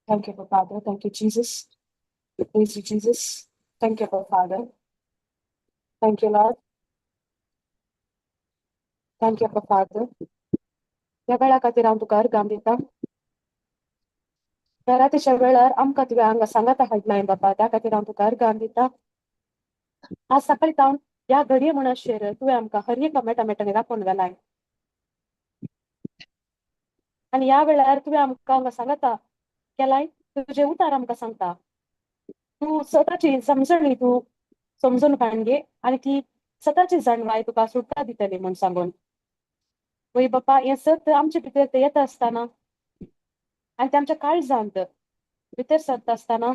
Thank you, Father. Thank you, Jesus. Praise you, Jesus. Thank you, Father. Thank you, Lord. Thank you, Father. ह्या वेळा खातीर हांव तुका अर्गां दिता. ह्या रातीच्या वेळार आमकां तुवें हांगा सांगाता हाडलाय बाबा, त्या खातीर हांव तुका अर्गां दिता. आज सकाळी तावन ह्या घडये म्हणसर तुवें आमकां हर एका मेटा मेटांनी राखून व्हेलाय आनी ह्या वेळार तुवें आमकां हांगा सांगाता केलाय, तुजें उतार आमकां सांगता. तूं स्वताची समजणी तूं समजून काडून घे आनी ती स्वताची जाणवाय तुका सुटका दितली म्हूण सांगून. वय बापा, हें सत आमचे भितर तें येता आसतना आनी तें आमच्या काळजांत भितर सरता आसतना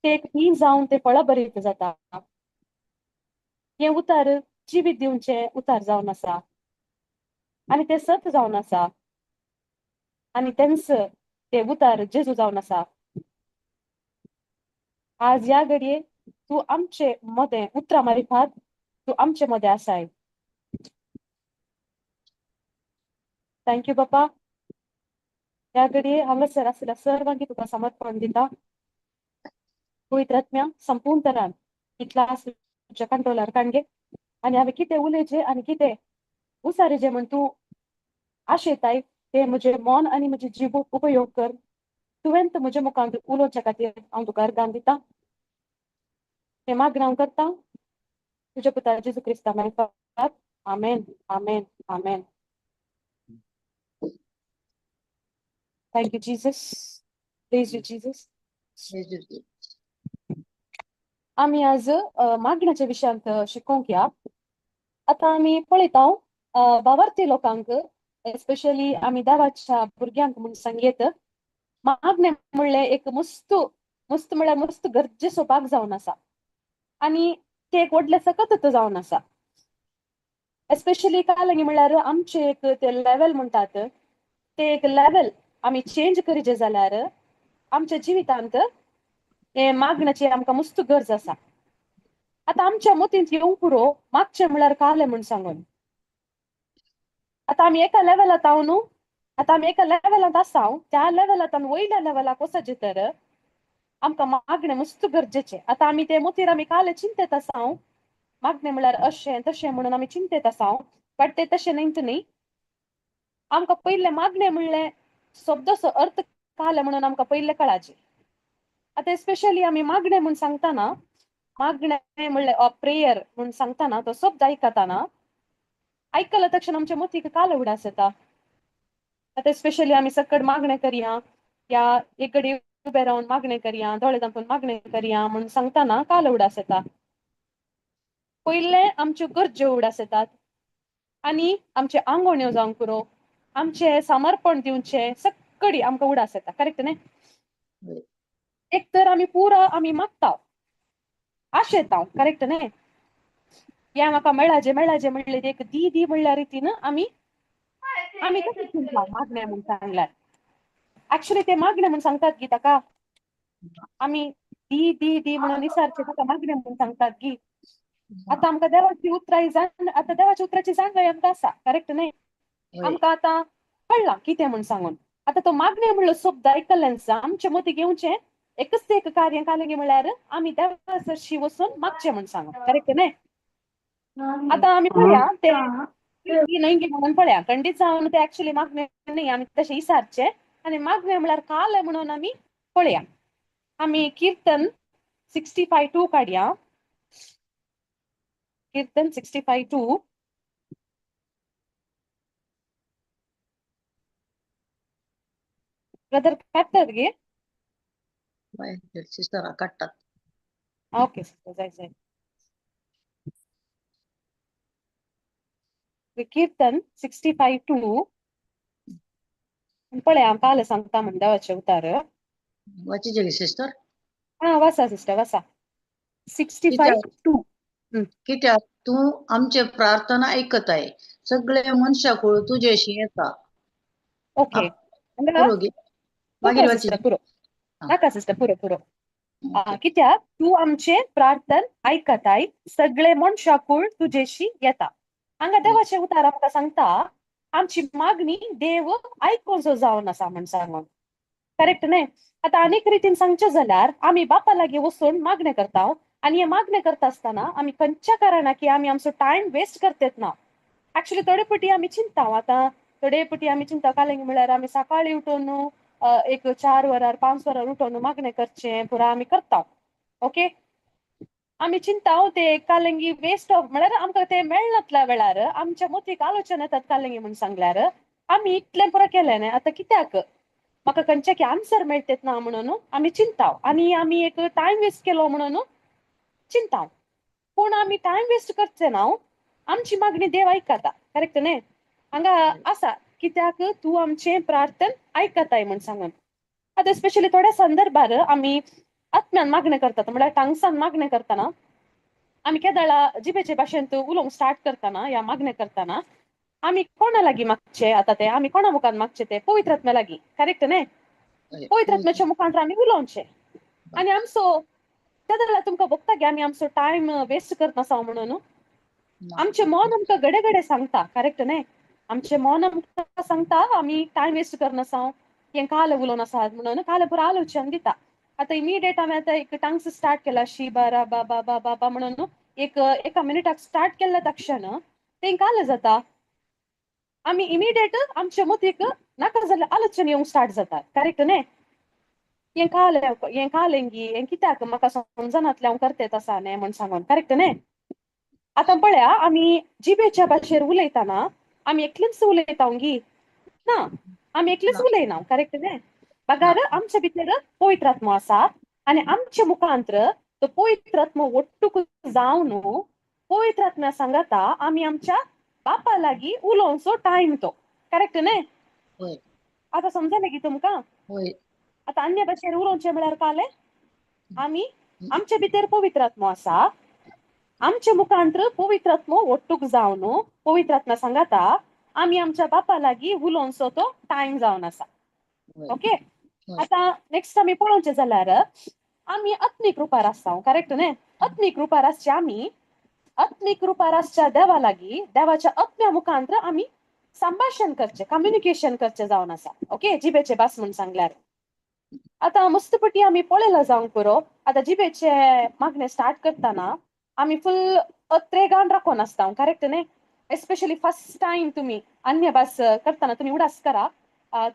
ते एक बीं जावन ते फळां बरीत जाता. हें उतार जिवीत दिवचें उतार जावन आसा आनी तें सत जावन आसा आनी तेंच तें उतार जेजू जावन आसा. आज ह्या घडये तूं आमचे मदें उतरां मारिफात तूं आमचे मदें आसाय. Thank you बापा. ह्या घडये हांगासर आशिल्ल्या सर्वांकी तुका समर्पण दिता. पवित्र आत्म्या संपूर्ण तरान ही क्लास तुज्या कंट्रोलार काडून घे आनी हांवें कितें उलयचें आनी कितें उसारीचें म्हण तूं आशेताय तें म्हजें मन आनी म्हजी जीव उपयोग कर. तुवें म्हज्या मुखार उलोवच्या खातीर हांव तुका अर्गां दिता. हें मागणें हांव करता तुज्या पुता जेजू क्रिस्ता मारिफात. आमेन, आमेन, आमेन. Thank you, Jesus. Praise you, Jesus. आमी आज मागण्याच्या विशयांत शिकोवंक या. आतां आमी पळयता भावार्थी लोकांक, एस्पेशली आमी देवाच्या भुरग्यांक म्हूण सांगयत, मागणें म्हणलें एक मस्त मस्त म्हळ्यार मस्त गरजेचो भाग जावन आसा आनी तें एक व्हडलें सकत जावन आसा. एस्पेशली कालंगी म्हणल्यार आमचें एक तें लेवल म्हणटात तें एक लेवल आमी चेंज करीचे जाल्यार आमच्या जिवितांत हें मागण्याची आमकां मस्त गरज आसा. आतां आमच्या मतींत येवंक पुरो मागचें म्हणल्यार कालें म्हूण सांगून. आतां आमी एका लेवलांत हांव न्हू, आतां आमी एका लेवलांत आसा, त्या लेवलांत आमी वयल्या लेवलाक वचचें तर आमकां मागणें मस्त गरजेचें. आतां आमी ते मोतीर आमी कालें चिंतेत आसा, मागणें म्हणल्यार अशें तशें म्हणून आमी चिंतेत आसा, बट तें तशें न्ही न्ही. आमकां पयलें मागणें म्हणलें शब्दाचो अर्थ कालें म्हणून आमकां पयलें कळाचें. आतां स्पेशली आमी मागणें म्हूण सांगतना, मागणें म्हणलें प्रेयर म्हूण सांगतना तो शब्द आयकतना आयकल्या तक्षण आमच्या मतीक काल उडास येता. आतां स्पेशली आमी सकट मागणें करया या एक घडी उबें रावन मागणें करया, दोळे धांपून मागणें करया म्हूण सांगतना काल उडास येता. पयलें आमच्यो गरज्यो उडास येतात आनी आमचे आंगोण्यो जावंक पुरो, आमचें समर्पण दिवचें सक्कडी आमकां उडास येता. करेक्ट न्ही? एक तर आमी पुरा आमी मागता आशेता, करेक्ट न्ही? या म्हाका मेळाजे मेळाजे म्हणलें एक दी दी म्हणल्या रितीन आमी आमी कशें चिंतला मागणें म्हूण सांगल्यार. एक्चुली ते मागणें म्हूण सांगतात गी ताका आमी दी दी दी म्हणून विचारचें ताका मागणें म्हूण सांगतात गी. आतां आमकां देवाची उतरां जाण, आतां देवाच्या उतराची जाणवाय आमकां आसा, करेक्ट न्ही? आमकां आतां कळ्ळां कितें म्हूण सांगून. आतां तो मागणें म्हणलो शब्द आयकल्ल्यान आमचे मतीक घेवचें एकच एक कार्य कालें म्हणल्यार आमी देवा सरशी वचून मागचें म्हूण सांगून, करेक्ट न्ही? आतां आमी पळया ते न्हय म्हणून पळया खंडीत जावन ते एक्चुली मागणें न्ही, आमी तशें विचारचें आनी मागणें म्हणल्यार कालें म्हणून आमी पळया. आमी किर्तन 65:2 काडया. किर्तन 65:2. ब्रदर काडटात गे? सिस्टर काडटात. ओके सिस्टर, जाय जाय. किर्तन 65:2 पळया हांव काल सांगता म्हण देवाचें उतार. वाचीचे सिस्टर? आं वाचा सिस्टर वाचा. 65:2. कित्याक तूं आमचे प्रार्थना आयकताय, सगळे मनशाकूळ तुजेशी येता. ओके, मागीर वाची पुरो नाका सिस्टर, पुरो पुरो. कित्याक तूं आमचे प्रार्थन आयकताय, सगळे मनशाकूळ तुजेशी येता. हांगा देवाचें उतार आमकां सांगता, आमची मागणी देव आयकोचो जावन आसा म्हण सांगून, करेक्ट न्ही? आतां आनीक रितीन सांगचें जाल्यार आमी बापा लागीं वचून मागणें करता आनी हें मागणें करता आसतना आमी खंयच्या कारणाक की आमी आमचो टायम वेस्ट करतात ना. एक्चुली थोडे पटी आमी चिंता, आतां थोडे पटी आमी चिंता कालेंग म्हळ्यार आमी सकाळी उठून एक 4 वरार 5 वरार उठून मागणें करचें पुरा आमी करता, ओके. आमी चिंता ते कालंगी वेस्ट ऑफ म्हळ्यार आमकां ते मेळनातल्या वेळार आमच्या मोतीक आलोचना येतात कालंगी म्हूण सांगल्यार आमी इतलें पुरो केलें न्ही, आतां कित्याक म्हाका खंयचे की आन्सर मेळटेत ना म्हणून आमी चिंता आनी आमी एक टायम वेस्ट केलो म्हणून चिंता. पूण आमी टायम वेस्ट करचे ना, आमची मागणी देव आयकता, करेक्ट न्ही? हांगा आसा कित्याक तूं आमचें प्रार्थन आयकताय म्हूण सांगून. आतां स्पेशली थोड्या संदर्भार आमी आत्म्यान मागणें करतात, म्हळ्यार टांगसान मागणें करतना आमी केदळा जिबेचे भाशेंत उलोवंक स्टार्ट करतना या मागणें करतना आमी कोणा लागीं मागचें आतां तें आमी कोणा मुखार मागचें तें पवित्र आत्म्या लागीं, करेक्ट न्ही? पवित्र आत्म्याच्या मुखार आमी उलोवचें आनी आमचो त्या वेळार तुमकां भोगता की आमी आमचो टायम वेस्ट करता म्हणून आमचें मन आमकां घडे घडे सांगता, करेक्ट न्ही? आमचें मन आमकां सांगता आमी टायम वेस्ट करनासा, हें काल उलोवन आसात म्हणून काल पुरो आलोचन दिता. आतां इमिडिएट आमी आतां एक टांग्स स्टार्ट केला शी बारा बा बा बा बा बा म्हणून एक एका मिनिटाक स्टार्ट केल्ल्या तक्षण तें काल जाता, आमी इमिडिएट आमचे मतीक नाका जाल्यार आलोचन येवंक स्टार्ट जाता, करेक्ट न्ही? हें काल हें कालेंगी हें कित्याक म्हाका समजनातलें हांव करतेत आसा न्ही म्हूण सांगून, करेक्ट न्ही? आतां पळया आमी जिबेच्या भाशेर उलयतना आमी एकलीच उलयता गी ना, आमी एकलीच उलयना, करेक्ट न्ही? बगार आमच्या भितर पवित्र आत्मो आसा आनी आमच्या मुखांत्र तो पवित्र आत्मो ಒಟ್ಟುಕು जावन पवित्र आत्म्या सांगता आमी आमच्या बापा लागीं उलोवचो टायम तो, करेक्ट न्ही? आतां समजलें की तुमकां? आतां अन्य भाशेर उलोवचें म्हळ्यार कालें आमी आमच्या भितर पवित्र आत्मो आसा, आमच्या मुखांत्र पवित्र आत्मो ಒಟ್ಟುक जावन पवित्र आत्म्या सांगता आमी आमच्या बापा लागीं उलोवचो तो टायम जावन आसा, ओके. आतां नेक्स्ट आमी पळोवचें जाल्यार आमी आत्मीक रुपार आसता, करेक्ट न्ही? आत्मीक रुपार आसचे आमी आत्मीक रुपार आसच्या देवा लागीं देवाच्या आत्म्या मुखांत्र आमी संभाशण करचें, कम्युनिकेशन करचें जावन आसा, ओके, जिबेचे भास म्हूण सांगल्यार. आतां मस्तपटी आमी पळयलां जावंक पुरो, आतां जिबेचे मागणें स्टार्ट करतना आमी फुल अत्रेगान राखोन आसता, करेक्ट न्ही? एस्पेशली फर्स्ट टायम तुमी अन्य भास करतना तुमी उडास करा,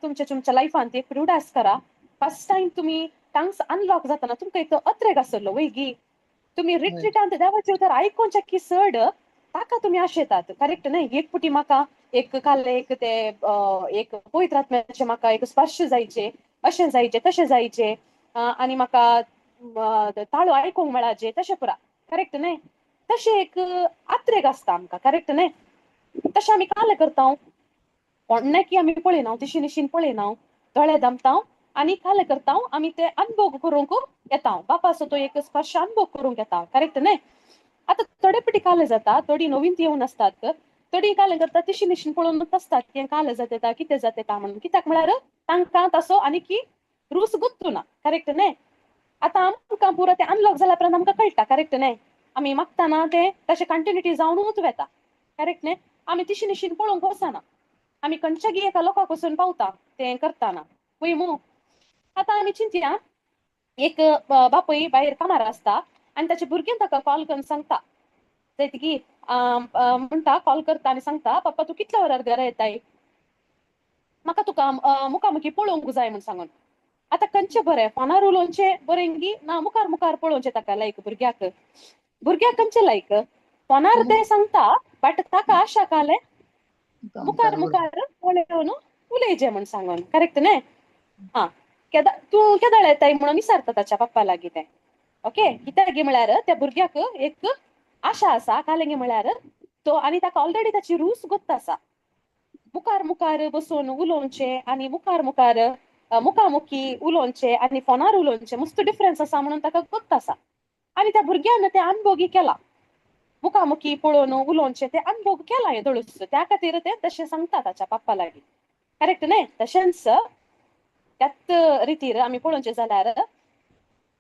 तुमच्या तुमच्या लायफांत एक उडास करा, फर्स्ट टायम तुमी टांग्स अनलॉक जातना तुमकां एक अत्रेग आसलो वयगी, तुमी रिट्रिटांत देवाचें उतर आयकोनच्या की चड ताका तुमी आशेतात, करेक्ट न्ही? एक पुटी म्हाका एक काल एक ते एक पवित्र आत्म्याचें म्हाका एक स्पर्श जायचे, अशें जायचे तशें जायचे आनी म्हाका ताळो आयकूंक मेळाचे तशें पुरा, करेक्ट न्ही? तशें एक आत्रेग आसता आमकां, करेक्ट न्ही? तशें आमी काल करता, कोण्णें की आमी पळयना, तिशी निशीन पळयना, दोळे दामता आनी काल करता, आमी ते अनुभव करूंक येता, बापाचो तो एक स्पर्श अनुभव करूंक येता, करेक्ट न्ही? आतां थोडे पटी काल जाता, थोडी नवीन येवन आसतात, थोडी काल करता तिशी निशीन पळोवनूच आसतात हें काल जाता कितें जाता म्हणून, कित्याक म्हळ्यार तांकां तसो आनी की रूच गुत्तू ना, करेक्ट न्ही? आतां आमकां पुरो तें अनलॉक जाल्या उपरांत आमकां कळटा, करेक्ट न्ही? आमी मागतना तें तशें कंटिन्युटी जावनूच वता, करेक्ट न्ही? आमी तिशी निशीन पळोवंक वचना, आमी खंयच्या गी एका लोकांक वचून पावता तें करतना, वय मू? आतां आमी चिंतया एक बापूय भायर कामार आसता आनी ताचे भुरगें ताका कॉल करून सांगता, जायत की म्हणटा, कॉल करता आनी सांगता, पप्पा तूं कितल्या वरार घरा येताय, म्हाका तुका मुखामुखी पळोवंक जाय म्हूण सांगून. आतां खंयचें बरें, फोनार उलोवचें बरें गी ना मुखार मुखार पळोवचें ताका लायक भुरग्याक, भुरग्याक खंयचें लायक फोनार तें सांगता, बट ताका आशा कालें मुखार मुखार पळोवन उलयचें म्हूण सांगून, करेक्ट न्ही? आं केदा तूं केदळ येताय म्हणून विचारता ताच्या पप्पा लागीं तें, ओके. कित्याक म्हळ्यार त्या भुरग्याक एक आशा आसा, कालेंगे म्हळ्यार तो आनी ताका ऑलरेडी ताची रूच गोत्त आसा, मुखार मुखार बसून उलोवचें आनी मुखार मुखार मुखामुखी उलोवचें आनी फोनार उलोवचें मस्त डिफरन्स आसा म्हणून ताका गोत्त आसा. आनी त्या भुरग्यान तें अनुभोगी केला, मुखामुखी पळोवन उलोवचें तें अनुभोग केला हें दळूस, त्या खातीर तें तशें सांगता ताच्या पप्पा लागीं, करेक्ट न्ही? तशेंच त्याच रितीर आमी पळोवचें जाल्यार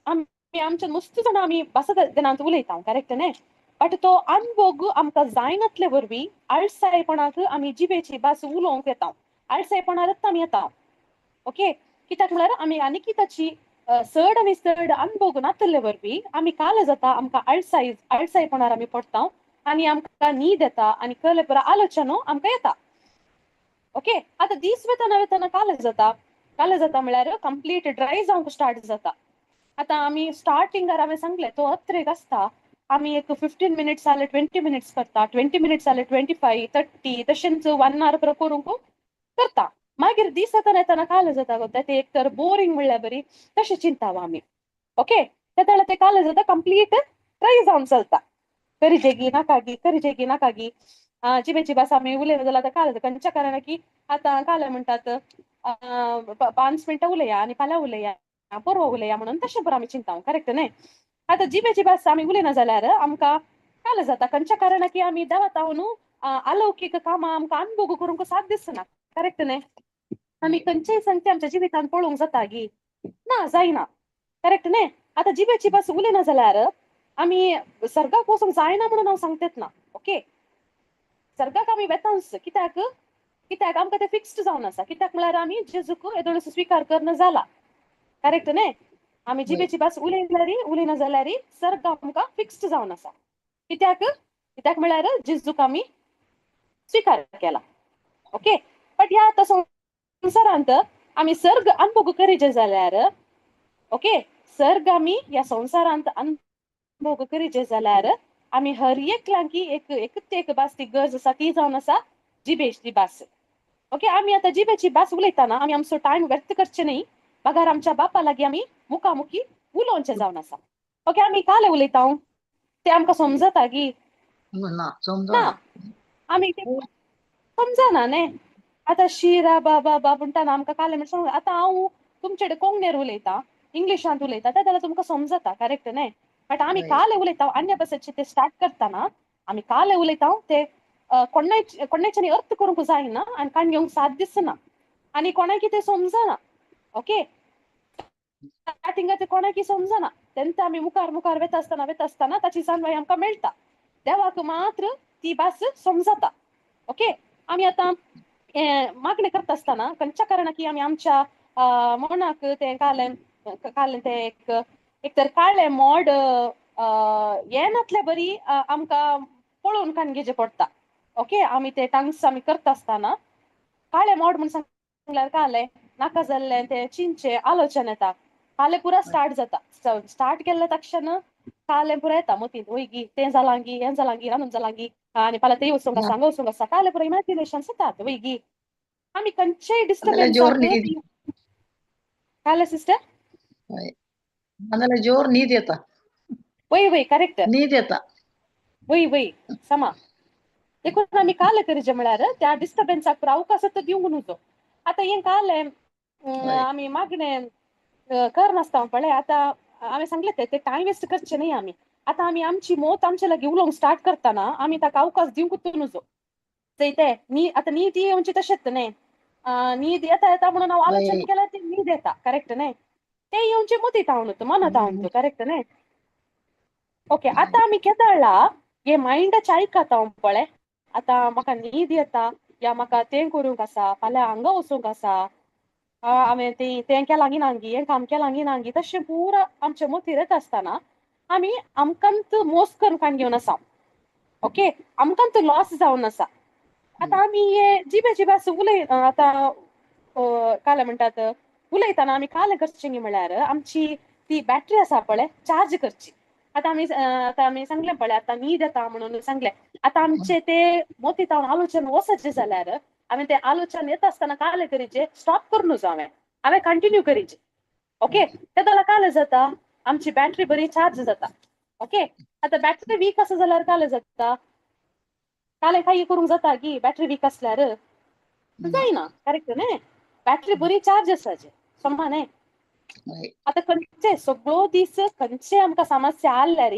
आमी आमच्या मस्त जाणां आमी भास दिनांत उलयता, करेक्ट न्ही? बट तो अनभोग आमकां जायनातले वरवीं आळसायपणाक आमी जिबेची भास उलोवंक येता, आळसायपणारच आमी येता. ओके, कित्याक म्हळ्यार आमी आनी ताची चड आनी चड अनभोग नातले वरवीं आमी काल जाता, आमकां आळसायपणार आमी पडटा आनी आमकां न्हीद येता आनी कळ्ळे पुरो आलोचनो आमकां येता. ओके, आतां दीस वेताना वेताना काल जाता, काल जाता म्हळ्यार कंप्लीट ड्राय जावंक स्टार्ट जाता. आतां आमी स्टार्टिंगार हांवें सांगलें तो अत्रेक आसता, आमी एक 15 मिनिट्स जाल्यार 20 मिनिट्स करता, 20 मिनिट्स जाल्यार 25 30 तशेंच 1 our पुरो करूंक करता. मागीर दीस येताना येताना काल जाता गो ते एक तर बोरींग म्हणल्यार बरी तशें चिंताव आमी. ओके, तेन्ना ते काल जाता कंप्लीट ड्राय जावन चलता, करीजेगी नाकागी करीजेगी नाकागी. जिबेची भास आमी उलयना जाल्यार आतां काल जाता, खंयच्या कारणान की आतां काल म्हणटात 5 मिनटां उलया आनी फाल्यां उलया परवां उलया म्हणून तशें पुरो आमी चिंता, करेक्ट न्हय? आतां जिबेची भास आमी उलयना जाल्यार आमकां काल जाता, खंयच्या कारणान की आमी देवाता न्हू अलौकीक कामां आमकां अनभोग करूंक साथ दिसना, करेक्ट न्हय? आमी खंयचेय संगती आमच्या जिवितांत पळोवंक जाता गी ना, जायना, करेक्ट न्हय? आतां जिबेची भास उलयना जाल्यार आमी सर्गाक वचूंक जायना म्हणून हांव सांगतेच ना. ओके, सर्गाक आमी वेतांच, कित्याक कित्याक आमकां तें फिक्स्ड जावन आसा, कित्याक म्हळ्यार आमी जेजूक येदोळसो स्विकार करना जाला, करेक्ट न्हय? आमी जिबेची भास उलयल्यारी उलयना जाल्यार सर्ग आमकां फिक्स्ड जावन आसा, कित्याक कित्याक म्हळ्यार जेजूक आमी स्विकार केला. ओके, बट ह्या आतां संवसारांत आमी सर्ग अनुभोग करीचे जाल्यार, ओके, सर्ग आमी ह्या संवसारांत अनुभोग करीचे जाल्यार आमी हर एकल्यांकी एक एकच एक भास ती गरज आसा ती जावन आसा जिबेची भास. ओके, आमी आतां जिबेची भास उलयतना आमी आमचो टायम व्यर्थ करचे न्ही, बगार आमच्या बापा लागीं आमी मुखामुखी उलोवचें जावन आसा. ओके, आमी काले उलयता ते आमकां समजता गी ना, ना, आमी ते समजना न्ही. आतां शिरा बाबा बा म्हणटा आमकां काले म्हणटा. आतां हांव तुमचे कडेन कोंकणीर उलयता, इंग्लिशांत उलयता, ते जाल्यार तुमकां समजता, करेक्ट न्ही? बट आमी काले उलयता अन्य भाशेचे ते स्टार्ट करतना आमी काले उलयता ते कोणाच्यानी अर्थ करूंक जायना आनी काण घेवंक साथ दिसना आनी कोणाकी ते समजना. ओके, स्टार्टिंगा ते कोणाकी समजना, तेन्ना आमी मुखार मुखार वेता आसतना वेता आसतना ताची जाणवाय आमकां मेळटा, देवाक मात्र ती भास समजता. ओके, आमी आतां मागणें करता आसतना खंयच्या कारणाक की आमी आमच्या मनाक तें कालें कालें तें एक एक तर काळें मोड येनातले बरी आमकां पळोवन काण घेवचें पडटा. ओके, आमी ते टांग्स आमी करता आसतना काळें मोड म्हूण सांगल्यार कालें नाका जाल्लें तें चिंचें आलोचन येता, कालें पुरा स्टार्ट जाता. स्टार्ट केल्लें तक्षण कालें पुरा येता मतींत, वय गी तें जालां गी हें जालां गी रांदून जालां गी आनी फाल्यां तें वचूंक आसा हांगा वचूंक आसा, कालें पुरा इमॅजिनेशन येतात वय गी. आमी खंयचेय डिस्टर्बन्साक कालें सिस्टर जोर न्हीद येता, वय वय करेक्ट न्हीद येता, वय वय समा. देखून आमी कालें करीचे म्हळ्यार त्या डिस्टर्बन्साक पुरो अवकाश दिवंक न्हू. आतां हें कालें आमी मागणें करनासता पळय, आतां हांवें सांगलें ते टायम वेस्ट करचे न्ही आमी. आतां आमी आमची मोत आमचे लागीं उलोवंक स्टार्ट करतना आमी ताका अवकाश दिवंकूच न्हू. चोय ते न्ही आतां न्हीद येवची तशेंच न्ही, न्हीद येता येता म्हणून हांव आलोचन केल्यार ती न्हीद येता, करेक्ट न्ही? ते येवचे मतींत हांव मनांत हांव, करेक्ट न्ही? ओके, आतां आमी केदळा हे मायंडाचे आयकता हांव पळय, आतां म्हाका न्हीद येता या म्हाका तें करूंक आसा, फाल्यां हांगा वचूंक आसा, हांवें तें तें केलां गी ना गी, हें काम केलां गी ना गी, तशें पुरा आमच्या मतीर येता आसतना आमी आमकांत मोस करून काण घेवन आसा. ओके, आमकांत लॉस जावन आसा. आतां आमी हे जिबेची भास उलय आतां कालें म्हणटात उलयतना आमी कालें करचें गी म्हळ्यार आमची ती बॅटरी आसा पळय चार्ज करची. आतां आमी आतां आमी सांगलें पळय आतां न्हीद येता म्हणून सांगलें, आतां आमचे ते मोतीत हांव आलोचन वचचें जाल्यार हांवें तें आलोचन येता आसतना कालें करीचें स्टॉप करूं न्हू हांवें, हांवें कंटिन्यू करीचें. ओके, तें जाल्यार कालें जाता आमची बॅटरी बरी चार्ज जाता. ओके, आतां बॅटरी वीक आसा जाल्यार कालें जाता, कालें कांय करूंक जाता गी बॅटरी वीक आसल्यार जायना, करेक्ट न्ही? बॅटरी बरी चार्ज आसाची समा न्ही? आतां खंयचे सगळो दीस खंयचे आमकां समस्या आसल्यार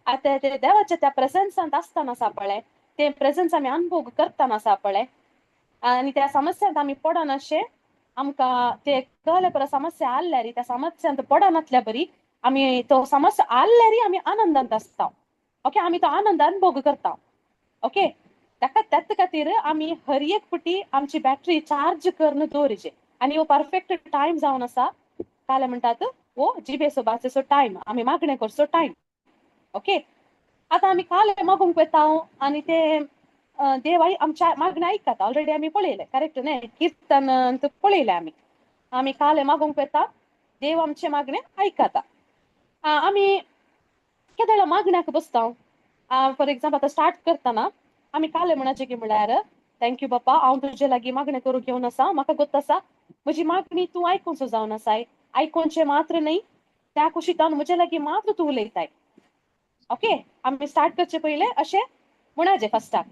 आतां ते देवाच्या त्या प्रेझन्सांत आसतना आसा पळय, ते प्रेझन्स आमी अनुभोग करतना आसा पळय आनी त्या समस्यांत आमी पडनाशें आमकां ते कळ्ळें परत समस्या आसल्यार त्या समस्यांत पडनातल्या बरी आमी तो समस्या आसल्यार आमी आनंदांत आसता. ओके, आमी तो आनंद अनुभोग करता. ओके, ताका त्याच खातीर आमी हर एक फुटी आमची बॅटरी चार्ज करून दवरिचे आनी हो परफेक्ट टायम जावन आसा. काले म्हणटात हो जिबेचो भाशेचो टायम, आमी मागणें करचो टायम. ओके, आतां आमी काले मागूंक वता आनी ते देव आमच्या मागणें आयकता. ऑलरेडी आमी पळयलें, करेक्ट न्ही? किर्तन पळयलें आमी. आमी काले मागूंक वता, देव आमचें मागणें आयकता. आमी केदळा मागण्याक बसता. फॉर एग्जाम्पल आतां स्टार्ट करतना आमी काले म्हणाचें की म्हळ्यार thank you बाप्पा, हांव तुजे लागीं मागणें करूंक येवन आसा, म्हाका गोत्त आसा म्हजी मागणी तूं आयकुचो जावन आसाय. आयकोनचें मात्र न्हय, त्या कुशीतान म्हजे लागीं मात्र तूं उलयताय. ओके, आमी स्टार्ट करचे पयलें अशें म्हणाचें फस्टाक.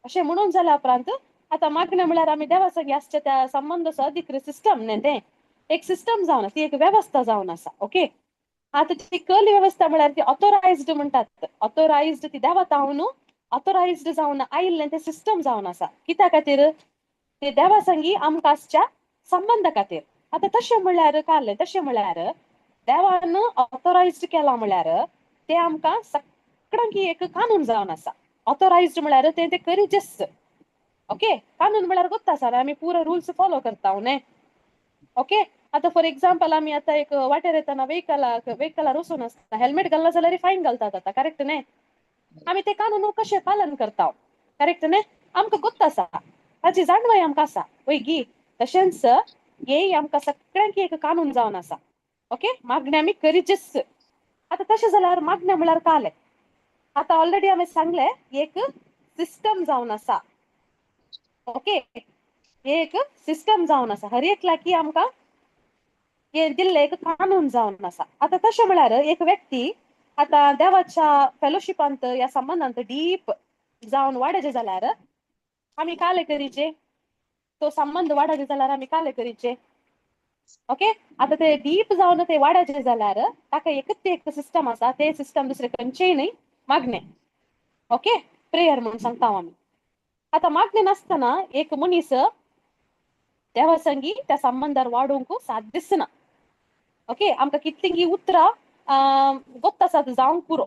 अशें म्हणून जाल्या उपरांत आतां मागणें म्हळ्यार आमी देवा संगी आसच्या त्या संबंदाचो अधिकृत सिस्टम न्ही, तें एक सिस्टम जावन आसा, ती एक वेवस्था जावन आसा. ओके, आतां ती कली वेवस्था म्हळ्यार ती ऑथोरायज्ड म्हणटात. ऑथोरायज्ड ती देवा तावन ऑथोरायज्ड जावन आयिल्लें तें सिस्टम जावन आसा. कित्या खातीर? ते देवा संगी आमकां आसच्या संबंदा खातीर. आतां तशें म्हळ्यार काडलें, तशें म्हळ्यार देवान ऑथोरायज्ड केलां म्हळ्यार तें आमकां सगळ्यांक एक कानून जावन आसा. ऑथोरायज्ड म्हळ्यार तें तें करीजेच. ओके, कानून म्हळ्यार गोत्त आसा आमी पुरो रुल्स फॉलो करता न्ही. ओके, आतां फॉर एग्जाम्पल आमी आतां एक वाटेर येतना वेहिकलार वचून आसता, हेल्मेट घालना जाल्यार फायन घालतात आतां, करेक्ट न्ही? आमी ते कानून कशें पालन करता, करेक्ट न्ही? आमकां गोत्त आसा, ताची जाणवाय आमकां आसा, वय गी? तशेंच हेय आमकां सगळ्यांक एक कानून जावन आसा. ओके, मागणें आमी करीचेच. आतां तशें जाल्यार मागणें म्हळ्यार कालें. आतां ऑलरेडी हांवें सांगलें एक सिस्टम जावन आसा. ओके, एक सिस्टम जावन आसा, हर एक लागी आमकां हें दिल्लें एक कानून जावन आसा. आतां तशें म्हळ्यार एक व्यक्ती आतां देवाच्या फेलोशिपांत ह्या संबंदांत डीप जावन वाडयचें जाल्यार आमी कालें करीचे, तो संबंद वाडयचे जाल्यार आमी कालें करीचे. ओके, आतां ते डीप जावन ते वाडयचे जाल्यार ताका एकच एक सिस्टम आसा, ते सिस्टम दुसरें खंयचेय न्हय, मागणें. ओके, प्रेयर म्हणून सांगता आमी. आतां मागणें नासतना एक मनीस देवा संगी त्या संबंदार वाडोवंक साथ दिसना. ओके, आमकां कितलीं उतरां गोत्त आसात जावंक पुरो.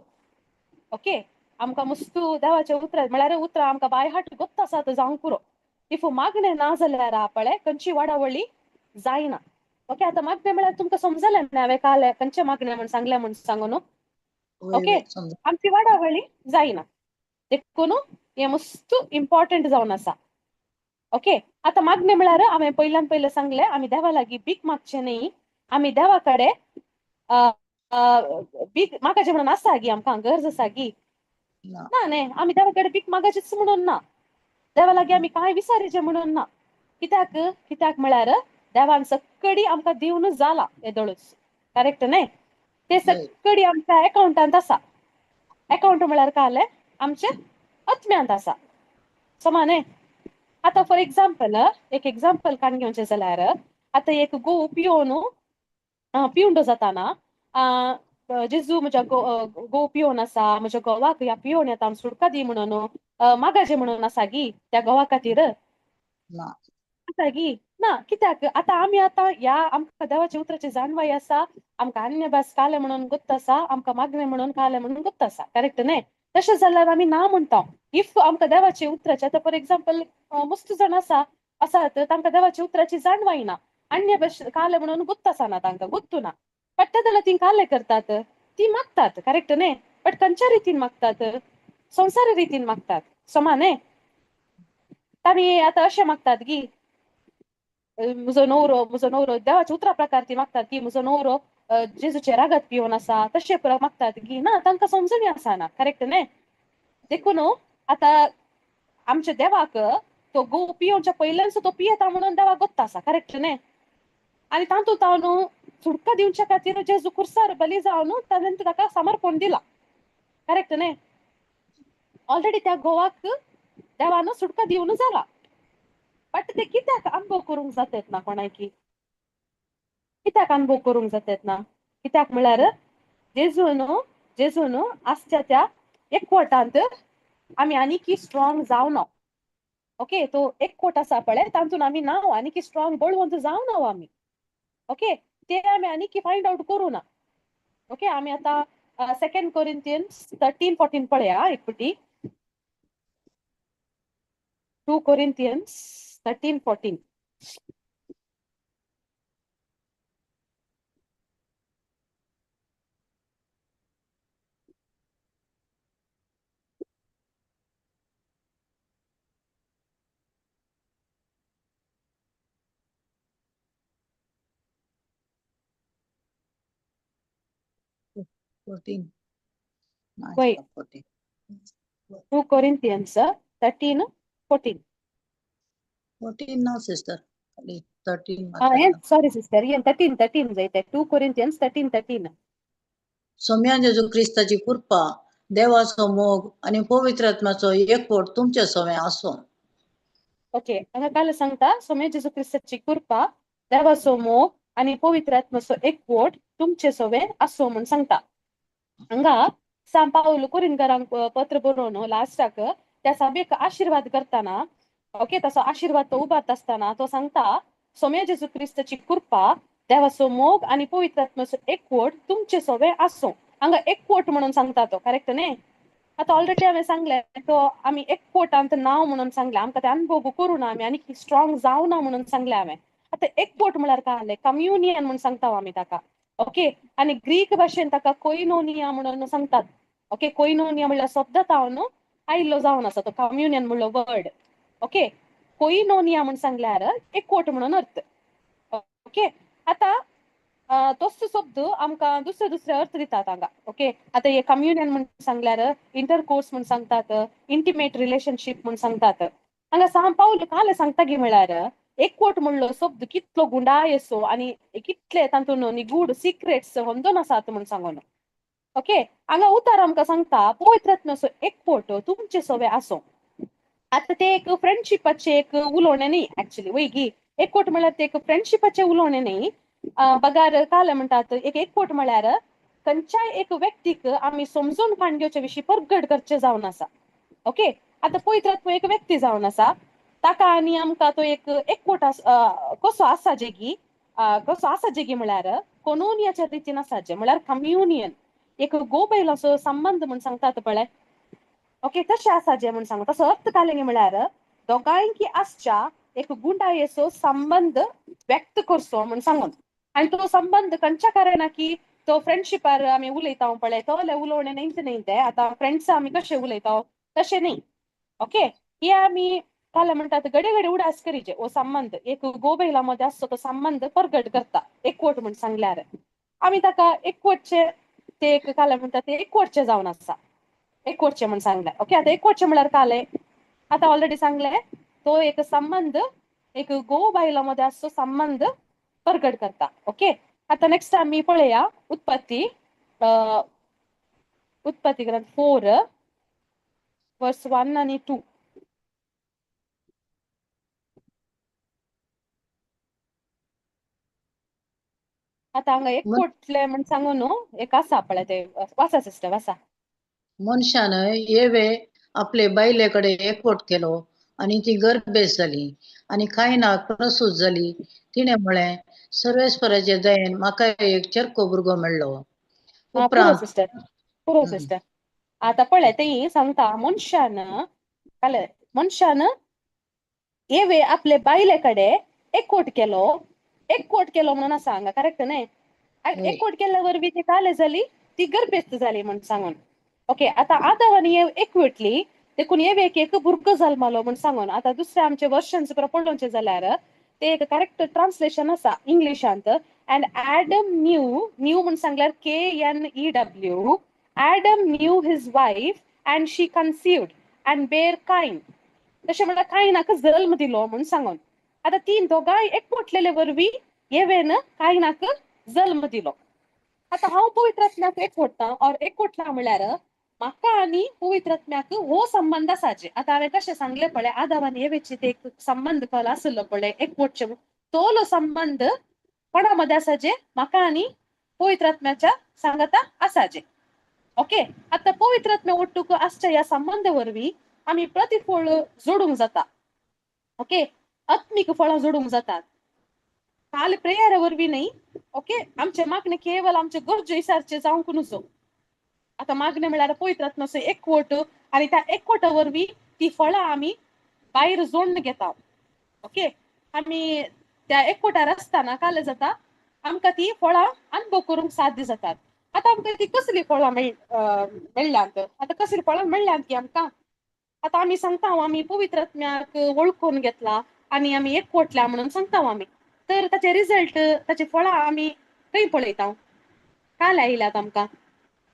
ओके, आमकां मस्तू देवाचे उतरां म्हळ्यार उतरां आमकां बाय हार्ट गोत्त आसात जावंक पुरो. If मागणें ना जाल्यार पळय खंयची वाडावळी जायना. ओके, आतां मागणें म्हळ्यार तुमकां समजलें न्ही हांवें काल खंयचें मागणें म्हूण सांगलें म्हूण सांगून. ओके, आमची वाडावळी जायना, देखून हें मस्त इम्पॉर्टंट जावन आसा. ओके, आतां मागणें म्हळ्यार हांवें पयल्यान पयलें सांगलें, आमी देवा लागीं भीक मागचें न्ही, आमी देवा कडेन भीक मागाचें म्हणून आसा गी, आमकां गरज आसा गी ना न्ही, आमी देवा कडेन भीक मागाचीच म्हणून ना, देवा लागीं आमी कांय विचारीचें म्हणून ना. कित्याक? कित्याक म्हळ्यार देवान सक्कडी आमकां दिवन जाला येदोळूच, करेक्ट न्ही? ते सक्कडी आमच्या एकावंटांत आसा. एकावंट म्हळ्यार कालें आमच्या आत्म्यांत आसा, समा न्ही? आतां फॉर एग्जाम्पल एक एग्जाम्पल काडून घेवचें जाल्यार आतां एक गोव पिवन पिवंडो जाताना जेजू म्हज्या गोव पिवन आसा, म्हज्या घोवाक ह्या पिवन येता सुटका दी म्हणून मागाचें म्हणून आसा गी त्या घोवा खातीर आसा गी ना? कित्याक? आतां आमी आतां ह्या आमकां देवाच्या उतराची जाणवाय आसा, आमकां अन्य भास कालें म्हणून गोत्त आसा, आमकां मागणें म्हणून कालें म्हणून गोत्त आसा, करेक्ट न्ही? तशें जाल्यार आमी ना म्हणटा. If आमकां देवाच्या उतराची आतां फॉर एग्जाम्पल मस्त जाण आसा आसात तांकां देवाच्या उतराची जाणवाय ना, अन्य भास कालें म्हणून गोत्त आसना, तांकां गोत्तू ना, बट ते जाल्यार ती कालें करतात, ती मागतात, करेक्ट न्ही? बट खंयच्या रितीन मागतात? संवसारी रितीन मागतात, समा न्ही? तामी आतां अशें मागतात की म्हजो न्हवरो, म्हजो न्हवरो देवाच्या उतरा प्रकार ती मागतात की म्हजो न्हवरो जेजूचे रागात पिवन आसा, तशें मागतात की ना, तांकां समजणी आसना, करेक्ट न्ही? देखून आतां आमच्या देवाक तो गोव पिवच्या पयल्यानच तो पियेता म्हणून देवाक गोत्त आसा, करेक्ट न्ही? आनी तातूंत हांव सुटका दिवच्या खातीर जेजू खुर्सार बली जावन ताणें ताका समर्पण दिला, करेक्ट न्ही? ऑलरेडी त्या घोवाक देवान सुटका दिवन जाला, बट ते कित्याक अनुभव करूंक जातात ना कोणाकी? कित्याक अनुभव करूंक जातात ना? कित्याक म्हळ्यार जेजून जेजून आसच्या त्या एकवटांत आमी आनीकी स्ट्रॉंग जावना. ओके, तो एकवट आसा पळय तातूंत आमी ना आनीकी स्ट्रॉंग बळवंत जावना आमी. ओके, ते आमी आनीकी फायंड आवट करूं ना. ओके, आमी आतां सेकंड कोरिंथियन्स 13-14 पळया एक पटी. 2 कोरिंथियन्स 13-14. 14. वय. 14. 2 कोरिंथियन्स 13-14. 14 ना सिस्टर, 13 मात्र. सॉरी सिस्टर, येन 13-13 जायते. 2 कोरिंथियन्स 13-13. सोम्या जेजू क्रिस्ताची कृपा, देवाचो मोग आणि पवित्र आत्म्याचो एकवट तुमचे सवे आसो. ओके, हांगा काल सांगता, सोम्या जेजू क्रिस्ताची कृपा, देवाचो मोग आणि पवित्र आत्म्याचो एकवट तुमचे सवे आसो म्हूण सांगता. हांगा सांत पावल कोरिंथकारांक पत्र बरोवन लास्टाक त्या सभेक आशिर्वाद करतना, ओके, तसो आशिर्वाद तो उबारता आसतना तो सांगता, सोम्या जेजू क्रिस्ताची कृपा, देवाचो मोग आणि पवित्र आत्म्याचो एकवट तुमचे सवे आसो. हांगा एकवट म्हणून सांगता तो, करेक्ट न्ही? आतां ऑलरेडी हांवें सांगलें, तो आमी एकवटांत नांव म्हणून सांगलें, आमकां ते अनुभव करूं ना, आमी आनी स्ट्रॉंग जावना म्हणून सांगलें हांवें. आतां एकवट म्हळ्यार काय जालें? कम्युनियन म्हूण सांगता आमी ताका, ओके. आनी ग्रीक भाशेन ताका कोयनोनिया म्हणून सांगतात. ओके, कोयनोनिया म्हणल्यार शब्द तावन आयिल्लो जावन आसा तो कम्युनियन म्हणलो वर्ड. ओके, कोयनोनिया म्हूण सांगल्यार एकवट म्हणून अर्थ. ओके, आतां तोच शब्द आमकां दुसरे दुसरे अर्थ दितात हांगा. ओके, आतां हे कम्युनियन म्हूण सांगल्यार इंटरकोर्स म्हूण सांगतात, इंटिमेट रिलेशनशीप म्हूण सांगतात. हांगा सांत पावल काल सांगता गी म्हळ्यार एकवट म्हणलो शब्द कितलो गुंडाय असो आनी कितले तातूंत निगूढ सिक्रेट्स होंदोन आसात म्हूण सांगून. ओके, हांगा उतार आमकां सांगता, पवित्र आत्म्याचो एकवट तुमचे सवे आसो. आतां ते एक फ्रेंडशिपाचें एक उलोवणें न्ही एक्चुली, वय गी? एकवट म्हळ्यार ते एक फ्रेंडशिपाचें उलोवणें न्ही, बगार काल म्हणटात एक एकवट म्हळ्यार खंयच्याय एक व्यक्तीक आमी समजून काण घेवचे विशीं परगट करचें जावन आसा. ओके, आतां पवित्र आत्मो एक व्यक्ती जावन आसा, ताका आनी आमकां तो एक एकवट कसो आसा जेगी, कसो आसा जेगी म्हळ्यार कोनोनियाच्या रितीन आसा जे, म्हळ्यार कम्युनियन, एक गोबैलाचो संबंद म्हूण सांगतात पळय. ओके, तशें आसा जे म्हूण सांगता. तसो अर्थ कालें म्हळ्यार दोगांयकी आसच्या एक गुंडायेचो संबंद व्यक्त करचो म्हूण सांगून. आनी तो संबंद खंयच्या कारणाक की तो फ्रेंडशिपार आमी उलयता पळय, तोले उलोवणें न्ही न्ही तें. आतां फ्रेंड्स आमी कशें उलयता तशें न्ही. ओके, हे आमी काल म्हणटात घडये घडये उडास करीचे हो संबंद एक गोबैला मदें आसचो तो संबंद परगट करता एकवट म्हूण सांगल्यार आमी ताका एकवटचे ते एक काल म्हणटा ते एकवटचे जावन आसा, एकवटचे म्हूण सांगलें. ओके, आतां एकवटचे म्हळ्यार कालें आतां ऑलरेडी सांगलें, तो एक संबंद एक गो बायला मदें आसचो संबंद परगट करता. ओके, आतां नेक्स्ट आमी पळया उत्पत्ती, उत्पत्ती ग्रंथ 4 verse 1 आनी 2. आतां हांगा एकवटलें म्हूण सांगू न्हू, एक आसा पळय ते, वाचा सिस्टर, वाचा. मनशान येवे आपले बायले कडेन एकवट केलो आनी ती गर्भेस्त जाली आनी कायनाक प्रसूत जाली. तिणें म्हळें, सर्वेस्पराचे दयेन म्हाका एक चरको भुरगो मेळ्ळो. पुरो उपरांत सिस्टर, पुरो सिस्टर. आतां पळय तें सांगता, मनशान काल मनशान येवे आपले बायले कडेन एकवट केलो, एकवट केलो म्हणून आसा हांगा, करेक्ट न्ही? एकवट केल्ल्या वरवीं ती काले जाली, ती गर्भेस्त जाली म्हूण सांगून. ओके, आतां आदाव आनी एव एकवटली देखून एवेक एक भुरगो जल्मलो म्हूण सांगून. आतां दुसरे आमचे वर्शन्स पळोवचें जाल्यार ते एक करेक्ट ट्रान्सलेशन आसा इंग्लिशांत, एंड एडम न्यू, न्यू म्हूण सांगल्यार KNEW, Adam knew his wife and she conceived and bare Cain. तशें म्हळ्यार कायनाक जल्म दिलो म्हूण सांगून. आतां तीन दोगांय एकवटलेले वरवीं एवेन कायनाक जल्म दिलो. आतां हांव पवित्र आत्म्याक एकवटता ऑर एकवटला म्हळ्यार म्हाका आनी पवित्र आत्म्याक हो संबंद आसाचे. आतां हांवें कशें सांगलें पळय, आदाव आनी एवेची ते एक संबंद कल आसलो पळय एकवटचे, तोलो संबंद कोणा मदें आसाचे? म्हाका आनी पवित्र आत्म्याच्या सांगाता आसाचे. ओके, आतां पवित्र आत्म्या ओट्टूक आसच्या ह्या संबंदा वरवीं आमी प्रतिफळ जोडूंक जाता. ओके, आत्मीक फळां जोडूंक जातात, काल प्रेयरा वरवीं न्ही. ओके, आमचे मागणें केवल आमचे गरजे विचारचे जावंक नुजो. आतां मागणें म्हळ्यार पवित्र आत्म्याचो एकवट आनी त्या एकवटा वरवीं ती फळां आमी भायर जोडून घेता. ओके, आमी त्या एकवटार आसतना काल जाता आमकां ती फळां अनुभव करूंक साध्य जातात. आतां आमकां ती कसली फळां मेळ्ळ्यांत, आतां कसली फळां मेळ्ळ्यांत की आमकां आतां आमी सांगता आमी पवित्र आत्म्याक वळखून घेतला आनी आमी एकवटल्या म्हणून सांगता आमी, तर ताचे रिजल्ट ताची फळां आमी खंय पळयता? काल आयल्यात आमकां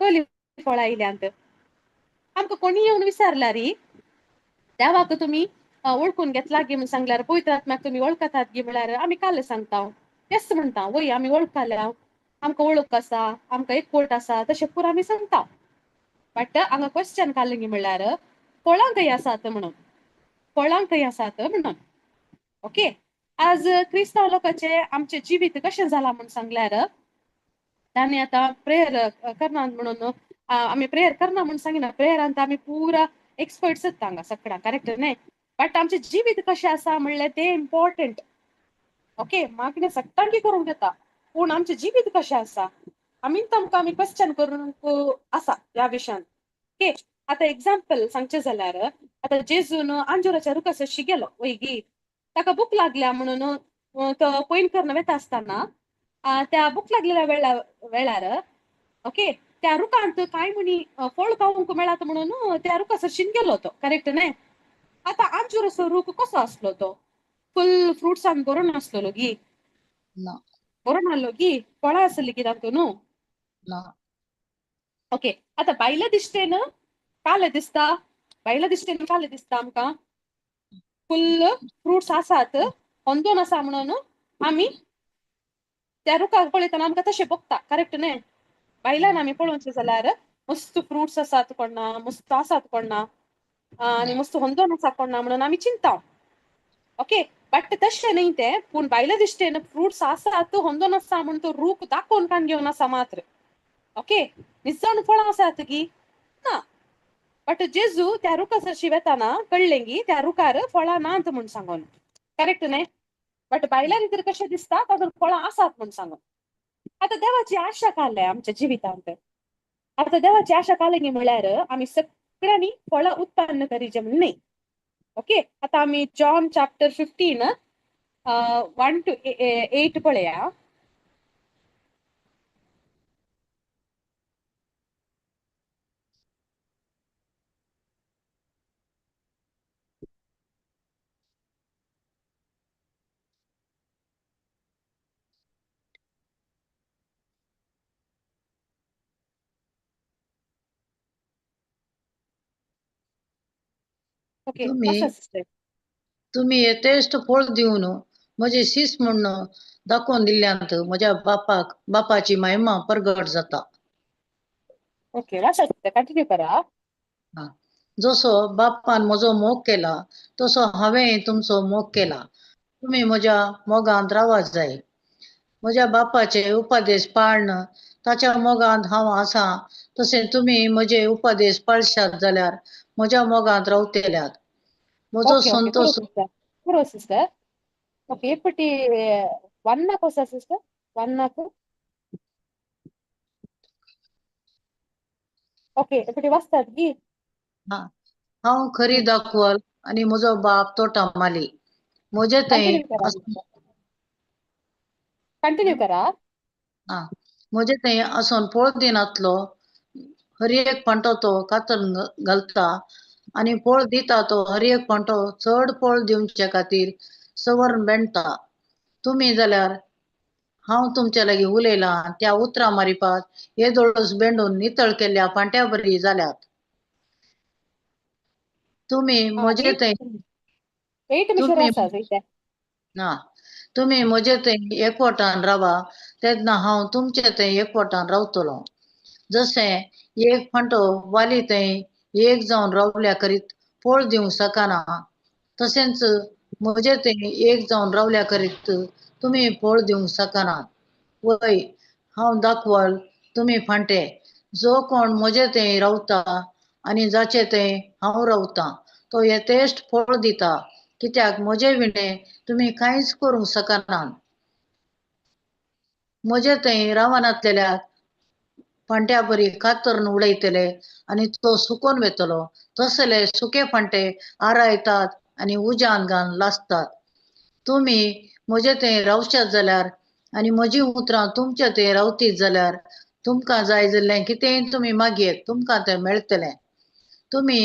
कसली फळां आयल्यांत? आमकां कोणी येवन विचारल्यार देवाक तुमी वळखून घेतला गी म्हणून सांगल्यार, पवित्र आत्म्याक तुमी वळखतात गी म्हळ्यार आमी काल सांगता येस म्हणटा, वय आमी वळखल्या, आमकां वळख आसा, आमकां एकवट आसा, तशें पुरो आमी सांगता. बट हांगा क्वेश्चन काडलें गी म्हळ्यार फळां खंय आसात म्हणून, फळां खंय आसात म्हणून. ओके, आज क्रिस्तांव लोकांचें आमचें जिवीत कशें जालां म्हूण सांगल्यार तांणी आतां प्रेयर करना म्हणून, आमी प्रेयर करना म्हूण सांगिना, प्रेयरांत आमी पुरा एक्सपर्ट्स हांगा सगळ्यां, करेक्ट न्हय? बट आमचें जिवीत कशें आसा म्हणल्यार तें इम्पॉर्टंट. ओके, मागणें सगळ्यांकी करूंक येता, पूण आमचें जिवीत कशें आसा आमी तांकां आमी क्वेश्चन करूंक आसा ह्या विशयान. ओके, आतां एग्जाम्पल सांगचें जाल्यार आतां जेजून अंजुराच्या रुखा सरशी गेलो वय गी, ताका भूक लागल्या म्हणून तो पयन करून वता आसतना त्या भूक लागलेल्या वेळार ओके त्या रुखांत कांय म्हणी फळ खावंक मेळत म्हणून त्या रुखा सरशीन गेलो तो, करेक्ट न्हय? आतां अंजुराचो रूख कसो आसलो तो? फुल फ्रुट्सान भरून आसलेलो गी, ना भरून आहलो गी, फळां आसली गी तातूंत न्हू? ना. ओके, आतां भायल्या दिश्टेन काले दिसता, भायल्या दिश्टेन काले दिसता आमकां फुल्ल फ्रुट्स आसात, होंदोन आसा म्हणून आमी त्या रुखाक पळयतना आमकां तशें भोगता, करेक्ट न्हय? भायल्यान आमी पळोवचें जाल्यार मस्त फ्रुट्स आसात कोणा, मस्त आसात कोणा आनी मस्त होंदोन आसा कोणा म्हणून आमी चिंता. ओके, बट तशें न्हय तें, पूण भायल्या दिश्टेन फ्रुट्स आसात होंदोन आसा म्हूण तो रूख दाखोवन काण घेवन आसा मात्र. ओके, निजाण फळां आसात गी ना, बट जेजू त्या रुखा सरशी वेताना कळ्ळें की त्या रुखार फळां नात म्हूण सांगून, करेक्ट न्हय? बट भायल्या भितर कशें दिसता तातूंत फळां आसात म्हूण सांगून. आतां देवाची आशा काडल्या आमच्या जिवितांत, आतां देवाची आशा काडली गी म्हळ्यार आमी सगळ्यांनी फळां उत्पन्न करीचें म्हूण न्हय. ओके, आतां आमी जॉन चॅप्टर 15 1 to 8 पळया. ओके, तुम्ही आसा सिस्टर. तुमी यथेश्ट फळ दिवन म्हजे शीस म्हूण दाखोवन दिल्ल्यांत म्हज्या बापाक बापाची महिमा परगट जाता. ओके, आसा सिस्टर, कंटिन्यू करा. जसो बापान म्हजो मोग केला तसो हांवेंय तुमचो मोग केला, तुमी म्हज्या मोगांत रावात जाय. म्हज्या बापाचे उपदेश पाळन ताच्या मोगांत हांव आसा, तशें तुमी म्हजे उपदेश पाळशात जाल्यार म्हज्या मोगांत रावतल्यात. म्हजो ओके ओके, संतोश. पुरो सिस्टर, पुरो सिस्टर. ओके, इपटी 1 आसा सिस्टर, 1. ओके, इपटी वाचतात गी? हांव खरी दाखवल आनी म्हजो बाप तोटा माली. म्हजे थंय कंटिन्यू करा, कंटिन्यू करा. म्हजे थंय आसून फळ दिनातलो हर एक फांटो तो कातरून घालता आनी फळ दिता तो हर एक फांटो चड फळ दिवचे खातीर सवर्ण बेणटा. तुमी जाल्यार हांव तुमचे लागीं उलयलां त्या उतरां मारिपात येदोळच बेंडून नितळ केल्ल्या फांट्या बरी जाल्यात. तुमी म्हजे थंय 8 मिशर तुमी आसा जायते. ना तुमी म्हजे थंय एकवटान रावा तेन्ना हांव तुमचे थंय एकवटान रावतलो. जशें एक फांटो वाली थंय एक जावन रावल्या करीत फळ दिवंक शकना, तशेंच म्हजे थंय एक जावन रावल्या करीत तुमी फळ दिवंक शकनात. वय हांव दाखवल तुमी फांटे, जो कोण म्हजे थंय रावता आनी जाचे थंय हांव रावता तो यथेश्ट फळ दिता, कित्याक म्हजे विणें तुमी कांयच करूंक शकनात. म्हजे थंय रावनातलेल्याक फांट्या बरी कातरून उडयतले आनी तो सुकोन वेतलो. तसले सुके फांटे आरायतात आनी उज्यान घालून लासतात. तुमी म्हजे थंय रावशात जाल्यार आनी म्हजी उतरां तुमचे थंय रावतीत जाल्यार तुमकां जाय जाल्लें कितेंय तुमी मागयेत, तुमकां तें मेळटलें. तुमी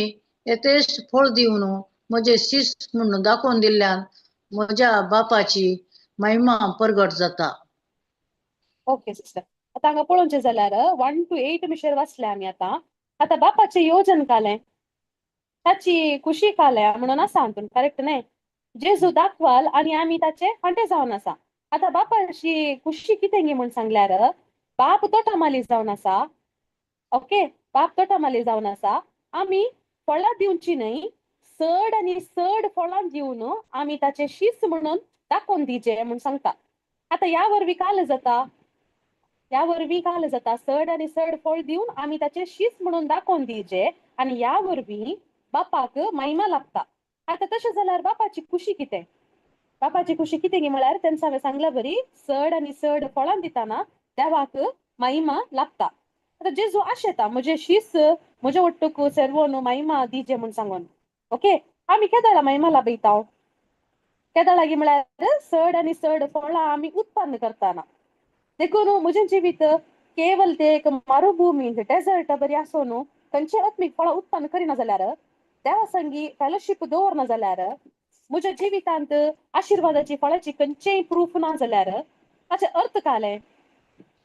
येथेश्ट फळ दिवन म्हजे शिस्त म्हणून दाखोवन दिल्ल्यान म्हज्या बापाची महिमा परगट जाता. ओके सिस्टर, आतां हांगा पळोवचें जाल्यार 1 to 8 मिशेर वाचले आमी. आतां आतां बापाचें योजन कालें, ताची खुशी काल्या म्हणून आसा हातून, करेक्ट न्हय? जेजू दाखवाल आनी आमी ताचे फांटे जावन आसा. आतां बापाची खुशी कितें गी म्हूण सांगल्यार, बाप तोटामाली जावन आसा. ओके, बाप तोटामाली जावन आसा. आमी फळां दिवची न्हय, चड आनी चड फळां दिवन आमी ताचे शीस म्हणून दाखोवन दिवचे म्हूण सांगता. आतां ह्या वरवीं काल जाता, ह्या वरवीं काल जाता, चड आनी चड फळ दिवन आमी ताचे शीस म्हणून दाखोवन दिवचे आनी ह्या वरवीं बापाक महिमा लागता. आतां तशें जाल्यार बापाची खुशी कितें? बापाची खुशी कितें गी म्हळ्यार तेंच हांवें सांगला बरी, चड आनी चड फळां दितना देवाक महिमा लागता. आतां जेजू आशेता म्हजे शीस म्हजे वट्टूक सर्वोन महिमा दिजे म्हूण सांगून. ओके, आमी केदळा महिमा लाभयता? केदळा गी म्हळ्यार चड आनी चड फळां आमी उत्पन्न करतना. देखून म्हजें जिवीत केवल ते एक मरुभूमी डेजर्ट बरी आसून खंयचे आत्मीक फळां उत्पन्न करिना जाल्यार, देवा संगी फेलोशीप दवरना जाल्यार, म्हज्या जिवितांत आशिर्वादाची फळाची खंयचेय प्रूफ ना जाल्यार ताचे अर्थ कालें?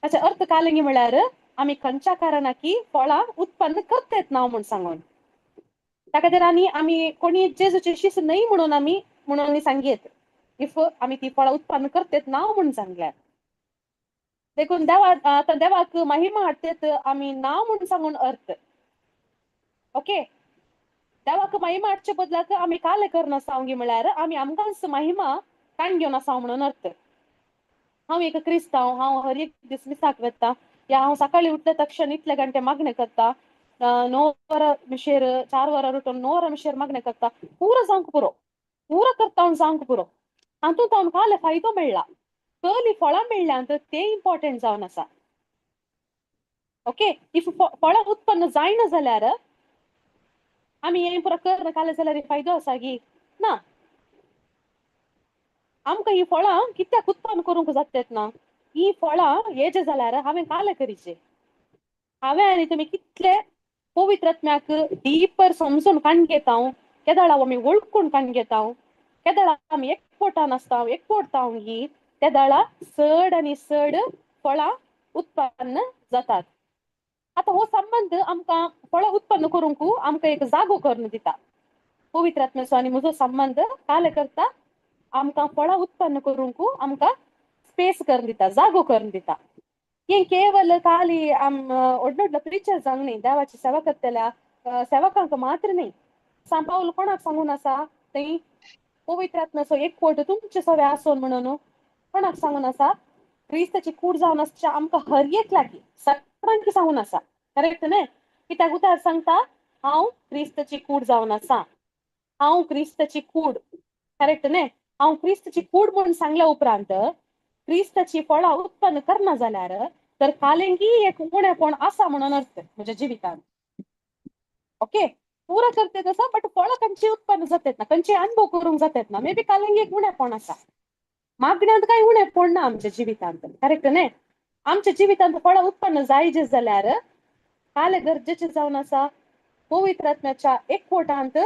ताचे अर्थ कालें म्हळ्यार आमी खंयच्या कारणाकी फळां उत्पन्न करतात ना म्हूण सांगून. ताका खातीर आनी आमी कोणी जेजूचे शिस्त न्हय म्हणून आमी म्हणून सांगयेत, if आमी ती फळां उत्पन्न करतात ना म्हूण सांगल्यार. देखून देवा आतां देवाक महिमा हाडटात आमी ना म्हूण सांगून अर्थ. ओके, देवाक महिमा हाडचे बदलाक आमी काले करनासा म्हळ्यार आमी आमकांच महिमा काण घेवन आसा म्हणून अर्थ. हांव एक क्रिस्तांव, हांव हर एक दीस मिसाक वता, या हांव सकाळी उठले तक्षण इतले घंटे मागणें करता, 9 वरां मिशेर, 4 वरां उठून 9 वरां मिशेर मागणें करता, पुरो जावंक पुरो, पुरो करता जावंक पुरो. हातूंत हांव काले फायदो मेळ्ळा, कहली फळां मेळ्ळ्यांत तें इम्पॉर्टंट जावन आसा. ओके, if फळां उत्पन्न जायना जाल्यार आमी हें पुरो कर काले जाल्यार फायदो आसा गी ना? आमकां ही फळां कित्याक उत्पन्न करूंक जातात ना? ही फळां येजे जाल्यार हांवें काले करीचे. हांवें आनी तुमी कितले पवित्र आत्म्याक डीपर समजून काण घेता, केदळा आमी वळखून काण घेता, केदळा आमी एकवटान आसता, एकवटता गी, तेदळा चड आनी चड फळां उत्पन्न जातात. आतां हो संबंद आमकां फळां उत्पन्न करूंक आमकां एक जागो करून दिता. पवित्र आत्म्याचो आनी म्हजो संबंद काले करता आमकां फळां उत्पन्न करूंक आमकां स्पेस करून दिता, जागो करून दिता. हें केवल खाली आम व्हडले व्हडले प्रिचर्सांक न्ही, देवाची सेवा करतल्या सेवकांक मात्र न्ही. सांत पावल कोणाक सांगून आसा थंय पवित्र आत्म्याचो एकवट तुमचे सवे आसून म्हणून कोणाक सांगून आसा? क्रिस्ताची कूड जावन आसच्या आमकां हर एक लागीं सगळ्यांक सांगून आसा, करेक्ट न्हय? कित्याक उतार सांगता हांव क्रिस्ताची कूड जावन आसा, हांव क्रिस्ताची कूड, करेक्ट न्हय? हांव क्रिस्ताची कूड म्हूण सांगल्या उपरांत क्रिस्ताची फळां उत्पन्न करना जाल्यार तर कालेंगी एक उणेपण आसा म्हणून अर्थ म्हज्या जिवितांत. ओके, पुरो करते तसं बट फळां खंयची उत्पन्न जातात ना, खंयचे अनुभव करूंक जातात ना, मे बी कालेंगी एक उणेपण आसा. मागण्यांत कांय उणेपण ना आमच्या जिवितांत, करेक्ट न्हय? आमच्या जिवितांत फळां उत्पन्न जायजे जाल्यार काले गरजेचें जावन आसा पवित्र आत्म्याच्या एकवटांत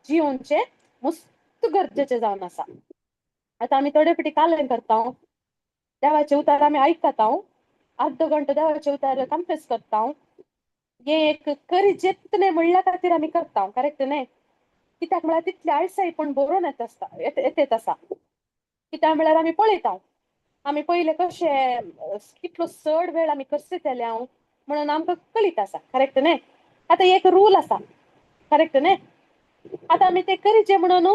जियोवचें मस्त गरजेचें जावन आसा. आतां आमी थोडे फावटी कालें करता, देवाचे उतार आमी आयकता, अर्द घंटो देवाचे उतार कन्फेस करता, हें एक करी न्हय म्हणल्या खातीर आमी करता, करेक्ट न्हय? कित्याक म्हळ्यार तितली आळसाय पण बरोवन येत आसता, येत आसा. कित्याक म्हळ्यार आमी पळयता, आमी पयले कशे कितलो चड वेळ आमी करसितले हांव म्हणून आमकां कळीत आसा, करेक्ट न्हय? आतां एक रूल आसा, करेक्ट न्हय? आतां आमी ते करीचे म्हणून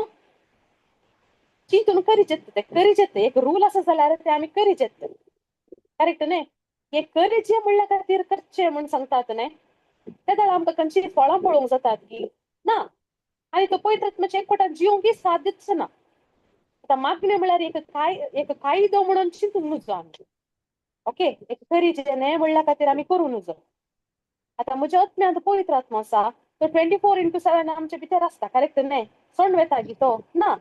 चिंतून करीचे, ते करीचे, एक रूल आसा जाल्यार ते आमी करीचे, करेक्ट न्हय? हे करीचे म्हणल्या खातीर करचें म्हूण सांगतात न्हय, तेदळा आमकां खंयची फळां पळोवंक जातात की ना? आनी तो पवित्र आत्म्याच्या एकवटान जिवंकय साध्यच ना. आतां मागणें म्हळ्यार एक कायदो म्हणून चिंतूंक नुजो आमी. ओके, एक करीचे न्हय म्हणल्या खातीर आमी करूं नुजो. आतां म्हज्या आत्म्यांत पवित्र आत्मो आसा, तो 24x7 आमचे भितर आसता, करेक्ट न्हय? सोडून वेता गी तो? ना.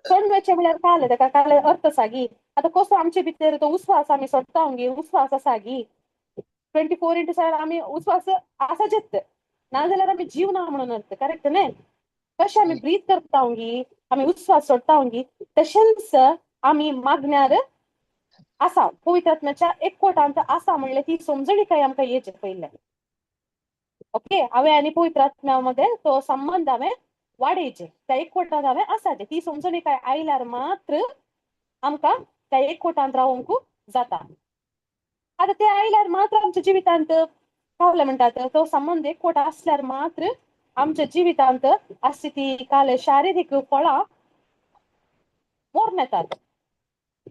सोडून वचचें म्हळ्यार काल ताका काल अर्थ आसा गी? आतां कसो आमचे भितर तो उस्वास आमी सोडटा गी, उस्वास आसा गी, 24x7 आमी उस्वास आसाचेच, नाजाल्यार आमी जीव ना म्हणून अर्थ, करेक्ट न्हय? कशें आमी ब्रीथ करता गी, आमी उस्वास सोडटा गी, तशेंच आमी मागण्यार आसा, पवित्र आत्म्याच्या एकवटांत आसा म्हणल्यार ती समजणी काय आमकां येवचें पयलें. ओके, हांवें आनी पवित्र आत्म्या मदें तो संबंद हांवें वाडयचे, त्या एकवटांत हांवें आसाचें, ती समजणी काय आयल्यार मात्र आमकां त्या एकवटांत रावंक जाता. आतां ते आयल्यार मात्र आमच्या जिवितांत कावलें म्हणटात, तो संबंद एकवट आसल्यार मात्र आमच्या जिवितांत आसची ती काल शारिरीक फळां मोरून येतात.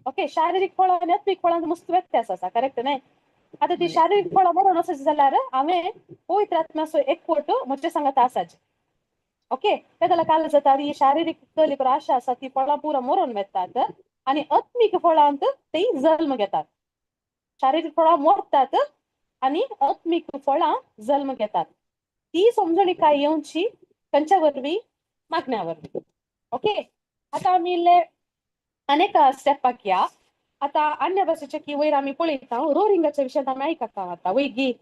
ओके, शारिरीक फळां आनी आत्मीक फळांत मस्त व्यत्यास आसा, करेक्ट न्हय? आतां ती शारिरीक फळां मरोन वचत जाल्यार हांवें पवित्र आत्म्याचो एकवट म्हजे सांगाता आसाचे. ओके, ते जाल्यार काल जाता, ही शारिरीक कली आशा आसा ती फळां पुरा मरोन वेतात आनी आत्मीक फळांत ती जल्म घेतात. शारिरीक फळां मरतात आनी आत्मीक फळां जल्म घेतात. ती समजणी काय येवची खंयच्या वरवीं? मागण्या वरवीं. ओके, आतां आमी इल्ले अनेक स्टेपाक या. आतां अन्य भाशेचे की वयर आमी पळयता, रोरिंगाच्या विशयांत आमी आयकता आतां, वय गी?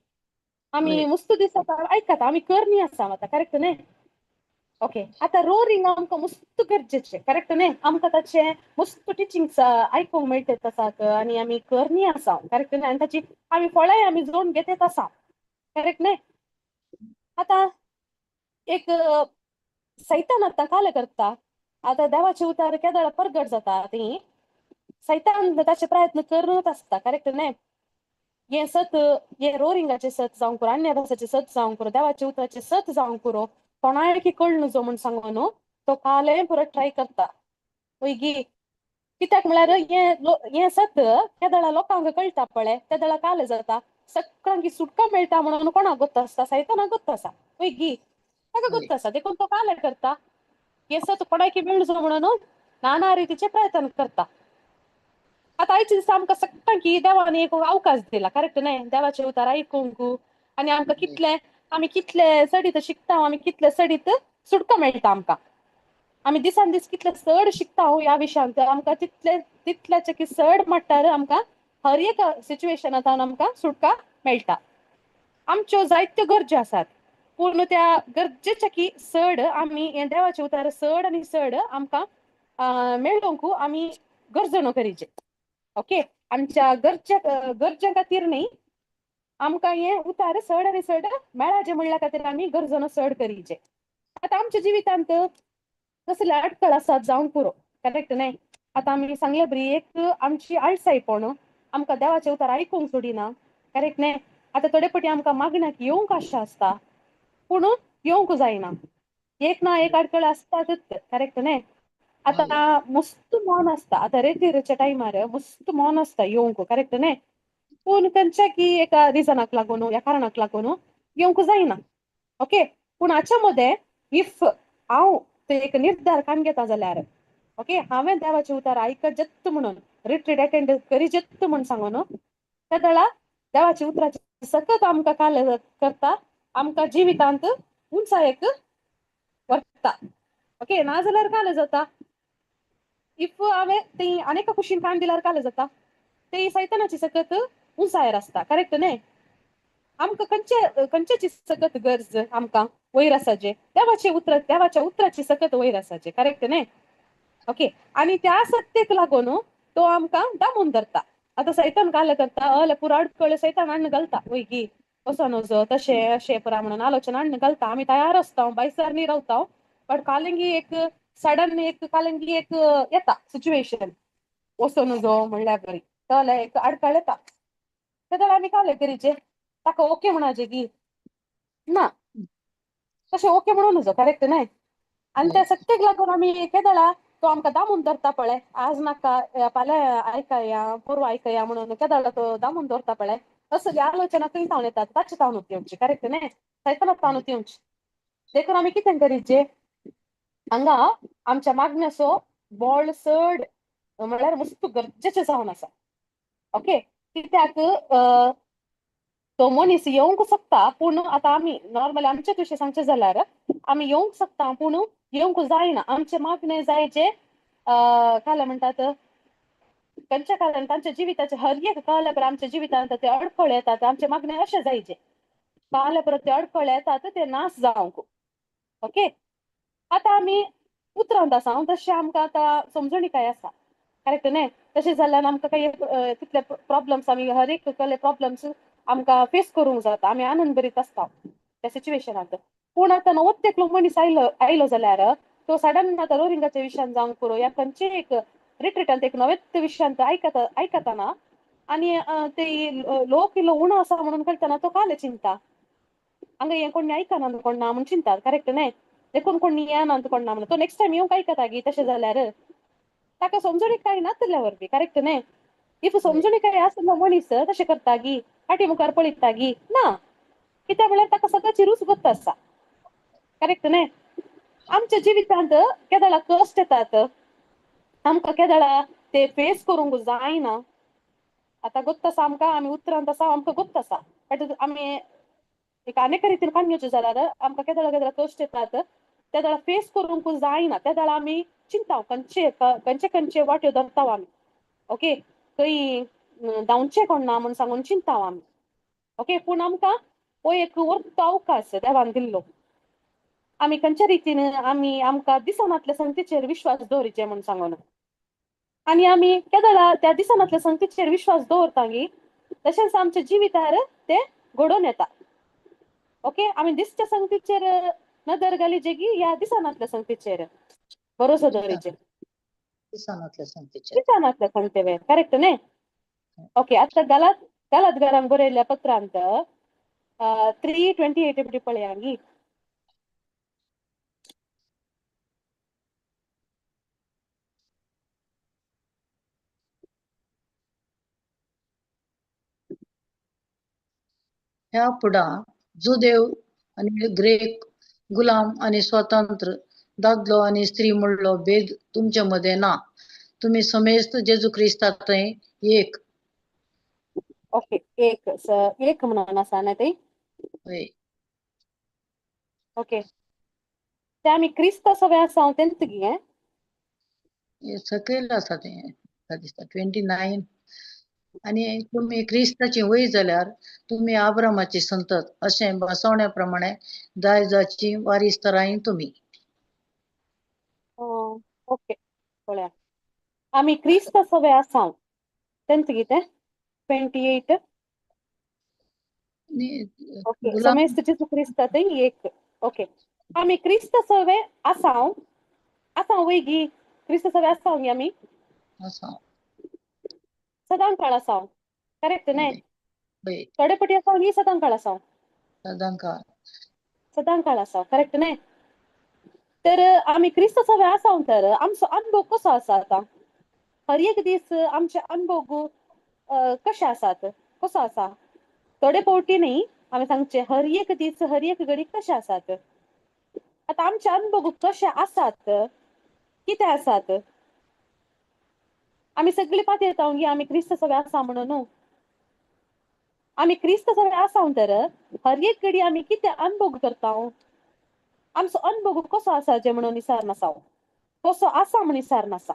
आमी मुस्त दीस आतां आयकता, आमी करणी आसा आतां, करेक्ट न्हय? ओके, आतां रोरिंग आमकां मस्त गरजेचें, करेक्ट न्हय? आमकां ताचें मस्त टिचिंग्स आयकूंक मेळटत आसात आनी आमी करणी आसा, करेक्ट न्हय? आनी ताची आमी फळांय आमी जोडून घेतच आसा, करेक्ट न्हय? आतां एक सैतान आतां काले करता, आतां देवाचे उतार केदळ परगट जाता, ती सैतान ताचे प्रयत्न करत आसता, करेक्ट न्हय? हें सत, हें रोरिंगाचें सत जावंक पुरो, अन्य भासाचें सत जावंक पुरो, देवाच्या उतराचें सत जावंक पुरो, कोणायकी कळ्ळ नुजो म्हूण सांगून न्हू तो कालें पुरो ट्राय करता, वय गी? कित्याक म्हळ्यार हें सत केदळा लोकांक कळटा पळय, तेदळा काल जाता, सगळ्यांक सुटका मेळटा म्हणून कोणाक गोत्त आसता? सैतानाक गोत्त आसा, वय गी? ताका गोत्त आसा. देखून तो कालें करता, हें सत कोणाकी मेळचो म्हणून नाना रितीचे प्रयत्न करता. आतां आयच्या दिसा आमकां सगळ्यांक देवान एक अवकाश दिला, करेक्ट न्हय? देवाचे उतार आयकूंक आनी आमकां कितले आमी कितले चडीत शिकता, आमी कितले चडीत सुटका मेळटा आमकां. आमी दिसान दीस कितले चड शिकता ह्या विशयांत, आमकां तितले तितल्याचे की चड मट्टार आमकां हर एक सिच्युएशनांत आमकां सुटका मेळटा. आमच्यो जायत्यो गरज्यो आसात, पूण त्या गरजेच्या की चड आमी हें देवाचें उतार चड आनी चड आमकां मेळोवंक आमी गरजणो करीचे. ओके, आमच्या गरजे खातीर न्ही, आमकां हें उतार चड आनी चड मेळाचें म्हणल्या खातीर आमी गरजणो चड करीचे. आतां आमच्या जिवितांत कसले अडकळ आसात जावंक पुरो, करेक्ट न्हय? आतां आमी सांगले बरी, एक आमची आळसायपण आमकां देवाचें उतार आयकूंक सोडिना, करेक्ट न्हय? आतां थोडे फावटी आमकां मागण्याक येवंक आशा आसता, पूण येवंक जायना, एक ना एक अडकळ आसताच, करेक्ट न्हय? आतां मस्त मन आसता, आतां रेतीरच्या टायमार मस्त मन आसता येवंक, करेक्ट न्हय? पूण तेंच्या की एका रिजनाक लागून ह्या कारणाक लागून येवंक जायना. ओके, पूण हाच्या मदें if हांव ते एक निर्धार काडून घेता जाल्यार, ओके, हांवें देवाचें उतार आयकजेत म्हणून, रिट्रीट अटेंड करीजेत म्हूण सांगून, तेदळा देवाच्या उतराची सकत आमकां काल करता, आमकां जिवितांत उंचायेक व्हरता. ओके, नाजाल्यार काल जाता, if हांवें ती आनी एका कुशीन कान दिल्यार काल जाता, ते सैतानाची सकत उंचायेर आसता, करेक्ट न्हय? आमकां खंयचे खंयच्याची सकत गरज आमकां वयर आसाचे? देवाचे उतर, देवाच्या उतराची सकत वयर आसाचे, करेक्ट न्हय? ओके, आनी त्या सत्तेक लागून तो आमकां दामून धरता. आतां सैतान काल करता, अले पुरो अडकळ सैतान हाडून घालता, वय गी? वचोन वचो तशें अशें पुरा म्हणून आलोचना हाडून घालता. आमी तयार आसता, बायसारनी रावता, बट कालंगी एक सडन एक कालंगी एक येता सिच्युएशन, वचोन वचो म्हणल्यार बरी तले एक अडकळ येता. तेदळा आमी काले करीचे? ताका ओके म्हणाचे की ना? तशें ओके म्हणून नजो, करेक्ट न्हय? आनी त्या सत्तेक लागून आमी केदळा तो आमकां दामून धरता पळय, आज नाका, फाल्यां आयकया, पोरवां आयकया म्हणून केदळा तो दामून दवरता पळय, असली आलोचना खंय जावन येतात? ताचे जावन येवची, करेक्ट न्हय? सैतानाक जावन येवची. देखून आमी कितें करीचे? हांगा आमच्या मागण्याचो बोळ चड म्हळ्यार मस्त गरजेचें जावन आसा. ओके, कित्याक तो मनीस येवंक शकता, पूण आतां आमी नॉर्मली आमचे विशय सांगचे जाल्यार आमी येवंक शकता पूण येवंक जायना. आमचे मागणें जाय जे काय म्हणटात खंयच्या कारण तांच्या जिविताचे हर एक कळ्ळ्या परत आमच्या जिवितांत ते अडखळ येतात. आमचे मागणें अशें जायचे कळ्ळ्या परत ते अडखळ येतात ते नाश जावंक. ओके, आतां आमी उतरांत आसा तशें आमकां आतां समजणी काय आसा, करेक्ट न्ही? तशें जाल्यार आमकां काही तितले प्रॉब्लम्स आमी हर एक कसले प्रॉब्लम्स आमकां फेस करूंक जाता, आमी आनंद भरीत आसता त्या सिच्युएशनांत. पूण आतां नवोच एकलो मनीस आयलो आयलो जाल्यार तो सडन आतां रोरिंगाच्या विशयान जावंक पुरो या खंयचे एक रिट्रिटांत एक नवेच विशयांत आयकता आयकतना आनी ते लोक इल्लो उणो आसा म्हणून कळटना तो काले चिंता हांगा हें कोण आयकना कोण ना म्हणून चिंता, करेक्ट न्ही? देखून कोण येना कोण ना म्हणून तो नेक्स्ट टायम येवंक आयकता गी. तशें जाल्यार ताका समजणी कांय नातल्या वरवीं, करेक्ट न्ही? If समजणी काय आसलो मनीस तशें करता गी, फाटी मुखार पळयता गी ना, कित्याक म्हळ्यार ताका सदांची रूच गोत्त आसा, करेक्ट न्ही? आमच्या जिवितांत केदळा कश्ट येतात, आमकां केदळा ते फेस करूंक जायना. आतां गोत्त आसा आमकां, आमी उतरांत आसा आमकां गोत्त आसा, बट आमी एक अनेक रितीन काडण्याचें जाल्यार आमकां केदळा केदळा कश्ट येतात, त्या वेळार फेस करूंक जायना. त्या वेळार आमी चिंता खंयचे खंयचे खंयचे वाट्यो धरता आमी. ओके, खंय धांवचें कोण ना म्हूण सांगून चिंता आमी. ओके, पूण आमकां हो एक वर्त अवकाश देवान दिल्लो, आमी खंयच्या रितीन आमी आमकां दिसनातल्या संगतीचेर विश्वास दवरिचे म्हूण सांगून. आनी आमी केदळा त्या दिसनातल्या संगतीचेर विश्वास दवरता गी, तशेंच आमच्या जिवितार ते घडोवन येता. ओके, आमी दिसच्या संगतीचेर नदर घाली गी ह्या दिसनातल्या संगतीचेर भरोसो दवरिचे? दिसनातल्या संगतीचेर. दिसनातल्या संगते, करेक्ट न्ही? ओके, आतां गलात गलात घरांक बरयल्ल्या पत्रांत 3:28 पळया गी. ह्या फुडां जुदेव आनी ग्रेक, गुलाम आनी स्वतंत्र, दादलो आनी स्त्री म्हणलो भेद तुमचे मदें ना, तुमी समेस्त जेजू क्रिस्तांत एक. ओके, एक एक म्हणून आसा न्ही ती? हय. ओके, ते आमी क्रिस्ता सगळे आसा तेंच गी हें सकयल आसा तें म्हाका दिसता 29. आनी तुमी क्रिस्ताची वय जाल्यार तुमी आब्रामाची संतत अशें बसवण्या प्रमाणे दायजाची वारीसदाराय तुमी. ओके, पळया आमी क्रिस्ता सगळे आसा तेंच गी तें 28. ओके, गुलाम समेस्त जेजू क्रिस्ता ते एक. ओके, आमी क्रिस्ता सगळे आसा आसा वय गी, क्रिस्ता सगळे आसा गी आमी आसा. सदां काळ आसा, करेक्ट न्ही? हय. थोडे पटी आसा गी सदां काळ आसा? सदां काळ. सदां काळ आसा, करेक्ट न्ही? तर आमी क्रिस्ता सगळे आसा तर आमचो अनुभव कसो आसा आतां? हर एक दीस आमचे अनुभव कशे आसात, कसो आसा? थोडे फावटी न्ही, आमी सांगचे हर एक दीस हर एक घडी कशे आसात? आतां आमचे अनुभव कशे आसात, कितें आसात? आमी सगळी पातयेता गी आमी क्रिस्त सगळे आसा म्हणून. आमी क्रिस्त सगळे आसा तर हर एक घडी आमी कितें अनुभव करता? आमचो अनुभव कसो आसा जे म्हणून विचार नासा, कसो आसा म्हूण विचार नासा,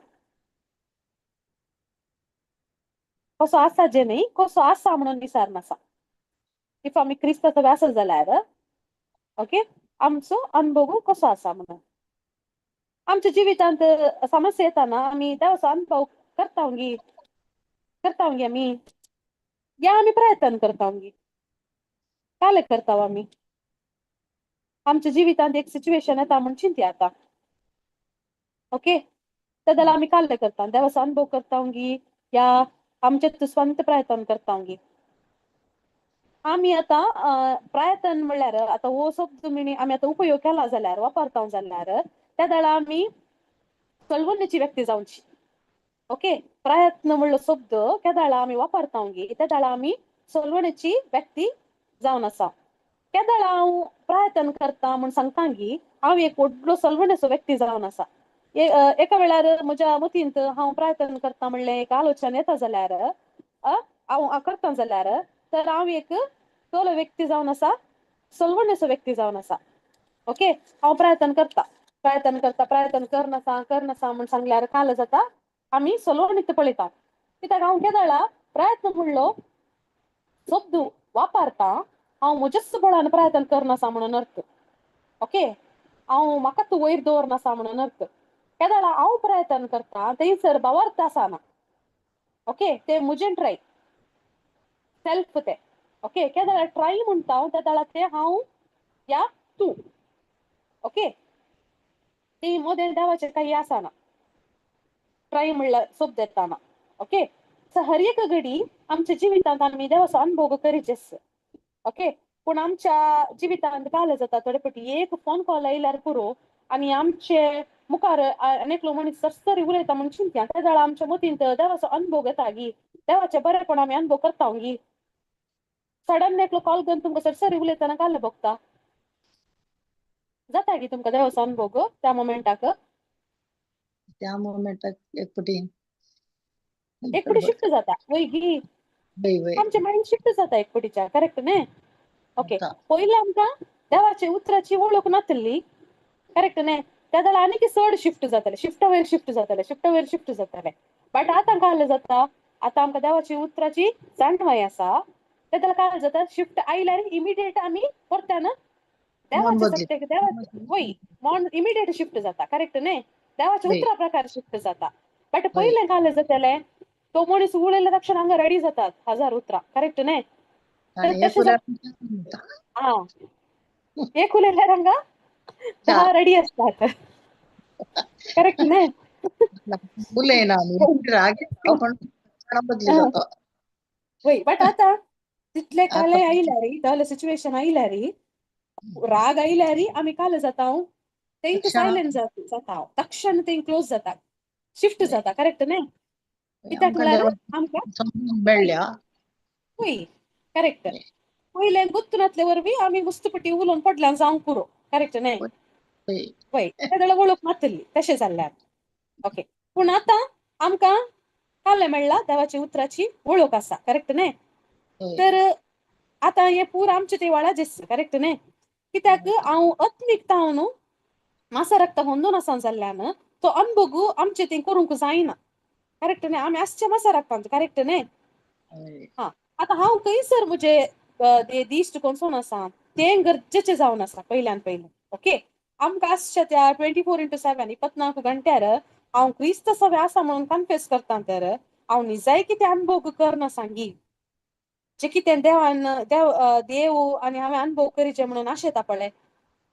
कसो आसा जे न्ही, कसो आसा म्हणून विचार नासा. If आमी क्रिस्त सगळे आसत जाल्यार ओके, आमचो अनुभव कसो आसा म्हणून आमच्या जिवितांत समस्या येताना आमी देवाचो अनुभव करता गी, करता गी आमी, या आमी प्रयत्न करता गी, काले करता आमी? आमच्या जिवितांत एक सिच्युएशन येता म्हूण चिंती आता. ओके, तेन्ना आमी काले करता, देवाचो अनुभव करता गी या आमचे स्वंत प्रयत्न करता गी? आमी आतां प्रयत्न म्हणल्यार आतां हो शब्द आमी आतां उपयोग केला जाल्यार, वापरता जाल्यार त्या वेळार आमी चळवळीची व्यक्ती जावची. ओके, प्रयत्न म्हणलो शब्द केदाळा आमी वापरता गी, त्या वेळार आमी चळवळीची व्यक्ती जावन आसा. केदाळा हांव प्रयत्न करता म्हूण सांगता गी, हांव एक व्हडलो चळवळीचो व्यक्ती जावन आसा. एका वेळार म्हज्या मतींत हांव प्रयत्न करता म्हणलें एक आलोचन येता जाल्यार, हांव करता जाल्यार, तर हांव एक तोलो व्यक्ती जावन आसा, सलवणेचो व्यक्ती जावन आसा. ओके, हांव प्रयत्न करता, प्रयत्न करता, प्रयत्न करनासा करनासा म्हूण सांगल्यार काल जाता, आमी सलवणीत पळयता. कित्याक हांव केदळा प्रयत्न म्हणलो शब्द वापरता, हांव म्हजेच बळान प्रयत्न करनासा म्हणून अर्थ. ओके, हांव म्हाका तूं वयर दवरनासा म्हणून अर्थ. केदळा हांव प्रयत्न करता थंयसर भावार्थ आसना. ओके, ते म्हजें ट्राय सेल्फ ते. ओके, केदळा ट्राय म्हणटा हांव तेदळा ते हांव या तूं. ओके, ती मोदें देवाचें काही आसना ट्राय म्हणल्यार शब्द येताना. ओके, सो हर एक घडी आमच्या जिवितांत आमी देवाचो अनुभव करीचेच. ओके, पूण आमच्या जिवितांत काल जाता थोडे फावटी एक फोन कॉल आयल्यार पुरो आनी आमचे मुखार आनी एकलो मनीस सरसरी उलयता म्हूण चिंतया, त्या वेळार आमच्या मतींत देवाचो अनुभव येता गी, देवाचे बरेपण आमी अनुभव करता गी. सडन एकलो कॉल करून तुमकां सरसरी उलयतना काल भोगता जाता गी तुमकां देवाचो अनुभव त्या मोमेंटाक? त्या मोमेंटाक एक पटी एक पटी शिफ्ट जाता वय गी? वय वय. आमचे मायंड शिफ्ट जाता एक पटीच्या, करेक्ट न्ही? ओके. जाता. पयलीं आमकां देवाचे उतराची वळख नासली, करेक्ट न्ही? त्या जाल्यार आनीक चड शिफ्ट जाताले, शिफ्ट वयर शिफ्ट जाताले, शिफ्ट वयर शिफ्ट जाताले. बट आतां काय जाता, आतां आमकां देवाची उतराची जाणवाय आसा, ते जाल्यार काय जाता, शिफ्ट आयल्यार इमिडिएट आमी परत्यान मन देवाच्या बदली सत्याक देवा वय मन इमिडिएट शिफ्ट जाता, करेक्ट न्ही? देवाच्या उतरा प्रकार शिफ्ट जाता. बट पयलें काय जातालें, तो मनीस उलयल्या तक्षण हांगा रेडी जातात हजार उतरां, करेक्ट न्ही? तर आणि एक तशें उलयल्यार आं, एक उलयल्यार हांगा 10 रेडी असतात, करेक्ट न्ही? उलयना आमी, राग येता पण बदली जाता. वय, बट आतां तितले काले आतां आयल्यार, जाल्यार सिच्युएशन आयल्यार, राग आयल्यार आमी काल जाता, तेंक तक्षणा सायलेंट जाता, तक्षण तें क्लोज जाता, शिफ्ट जाता, करेक्ट न्ही? कित्याक आमकां म्हळ्यार देवाची आमकां समजून मेळ्ळ्या. वय, करेक्ट. पयलें गुत्तुनातले वरवीं आमी मुस्तपटी उलोवन पडल्यान जावंक पुरो, करेक्ट न्ही? वय. वय, ते जाल्यार वळख नातली तशें जाल्ल्यान. ओके, पूण आतां आमकां कालें मेळ्ळा, देवाची उतराची वळख आसा, करेक्ट न्ही? वय. तर आतां हें पूरा आमचें तें वाळाजेस, करेक्ट न्ही? कित्याक हांव आत्मीक हांव न्हू मासा रक्त होंदून आसा जाल्ल्यान तो अनुभव आमचे तें करूंक जायना, करेक्ट न्ही? आमी आसचे मासा रक्तांत, करेक्ट न्ही? वय. हां, आतां हांव खंयसर म्हजे दिश्ट कोसोन आसा तें गरजेचें जावन आसा पयल्यान पयलें. ओके, आमकां आसच्या त्या 24x7 24 घंट्यार हांव क्रिस्त सवे आसा म्हणून कन्फेस करता, तर हांव निजाय कितें अनुभव करना सांगी, जे कितें देवान देव देव आनी हांवें अनुभव करीचे म्हणून आशेता पळय,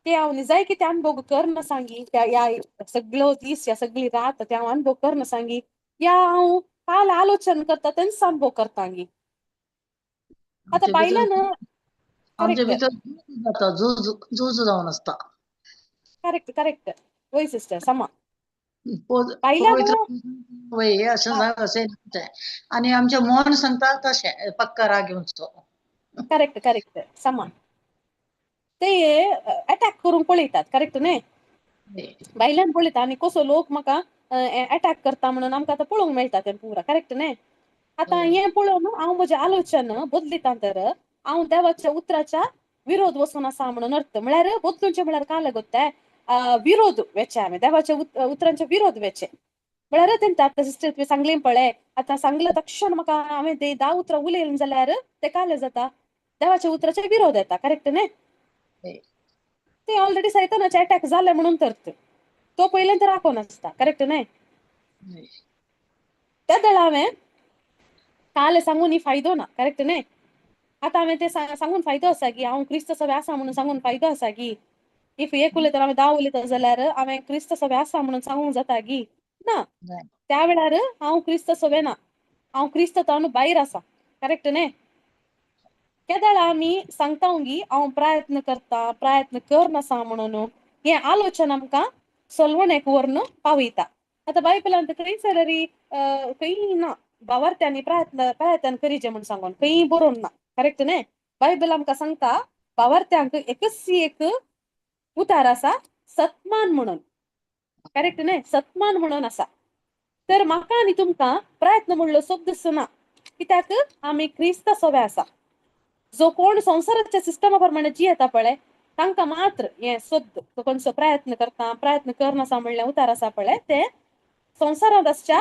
ते हांव निजाय कितें अनुभव करना सांगी, त्या ह्या सगळो दीस या सगळी रात ते हांव अनुभव करना सांगी, या हांव काल आलोचन करता तेंच अनुभव करता गी. आतां आमचे भितर बायलान आमचे करेक्ट भितर झूज जाता, झूज झूज जावन आसता. करेक्ट करेक्ट, वय सिस्टर, समा. बायलान पवित्र वय अशें अशें आनी आमचें मन सांगता तशें पक्का राग येवचो. करेक्ट करेक्ट, समा. ते अटॅक करूंक पळयतात, करेक्ट न्ही? बायल्यान पळयता आनी कसो लोक म्हाका अटॅक करता म्हणून आमकां आतां पळोवंक मेळटा तें पुरा, करेक्ट न्ही? आतां हें पळोवन हांव म्हजें आलोचन बदलिता, तर हांव देवाच्या उतराच्या विरोध वचून आसा म्हणून अर्थ. म्हळ्यार बदलुचें म्हळ्यार काल गोत्ताय विरोध वेचे, हांवें देवाच्या उतरांचे विरोध वेचे म्हळ्यार तेंता. आतां सिस्टर तुवें सांगलें पळय, आतां सांगलें तक्षण म्हाका हांवें ते 10 उतरां उलयलें जाल्यार तें काल जाता, देवाच्या उतराचे विरोध येता, करेक्ट न्ही? ते ऑलरेडी सैतानाचे अटॅक जाले म्हणून तर तो पयल्यान तर राखोन आसता, करेक्ट न्ही? त्या वेळार हांवें काल सांगून फायदो ना, करेक्ट न्ही? आतां हांवें तें सांगून फायदो आसा की हांव क्रिस्त सवे आसा म्हणून सांगून फायदो आसा की if एक उलयता हांवें 10 उलयता जाल्यार हांवें क्रिस्त सवे आसा म्हणून सांगूंक जाता की ना? त्या वेळार हांव क्रिस्त सवे ना, हांव क्रिस्त तावन भायर आसा, करेक्ट न्ही? केदळा आमी सांगता गी हांव प्रयत्न करता, प्रयत्न करनासा म्हणून, हें आलोचन आमकां सलवणेक व्हरून पावयता. आतां बायबलांत खंयसर तरी खंय ना भावार्थ्यांनी प्रयत्न प्रयत्न करीचे म्हूण सांगून खंय बरोवन ना, करेक्ट न्ही? बायबल आमकां सांगता भावार्थ्यांक एकच एक उतार आसा, सत्मान म्हणून, करेक्ट न्ही? सत्मान म्हणून आसा. तर म्हाका आनी तुमकां प्रयत्न म्हणलो शब्द ना, कित्याक आमी क्रिस्त सवे आसा. जो कोण संवसाराच्या सिस्टमा प्रमाणे जियेता पळय तांकां मात्र हें शब्द खंयचो प्रयत्न करता प्रयत्न करनासा म्हणल्यार उतार आसा पळय ते संवसारांत आसच्या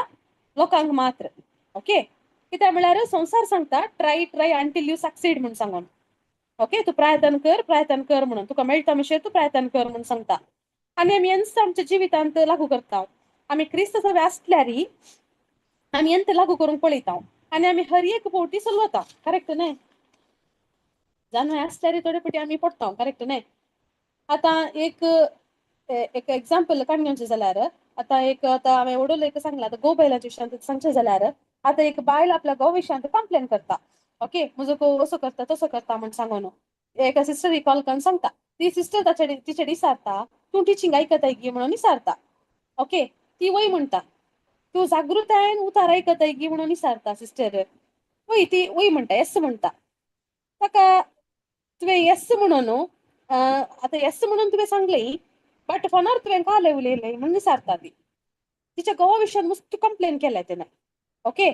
लोकांक मात्र. ओके, कित्याक म्हळ्यार संवसार सांगता try try until you succeed म्हूण सांगून. ओके, तूं प्रयत्न कर प्रयत्न कर म्हणून तुका मेळटा म्हणशे तूं प्रयत्न कर म्हणून सांगता. आनी आमी हेंच आमच्या जिवितांत लागू करता. आमी क्रिस्त सगळे आसल्यार आमी हेंच लागू करूंक पळयता आनी आमी हर एक फावटी चलवता. करेक्ट न्हय? जानवें आसल्यार थोडे फावटी आमी पडटा. करेक्ट न्हय? आतां एक एक एग्जाम्पल काडून घेवचें जाल्यार आतां एक आतां हांवें वडोल एक सांगलां, आतां घोव बायलांच्या विशयांत सांगचें जाल्यार आतां एक बायल आपल्या घोव विशयांत कंप्लेन करता. ओके, म्हजो घोव असो करता तसो करता म्हण सांगून एका सिस्टरीक कॉल करून सांगता. ती सिस्टर ताचे तिचे विचारता तूं टिचींग आयकताय गी म्हणून विचारता. ओके, ती वय म्हणटा तूं जागृतायेन उतार आयकताय गी म्हणून विचारता सिस्टर. वय ती वय म्हणटा, येस म्हणटा. ताका तुवें येस म्हणून आतां येस म्हणून तुवें सांगलें बट फोनार तुवें काले उलयलें म्हणून विचारता ती. तिच्या घोवा विशयान मस्त कंप्लेन केल्या तिणें. ओके,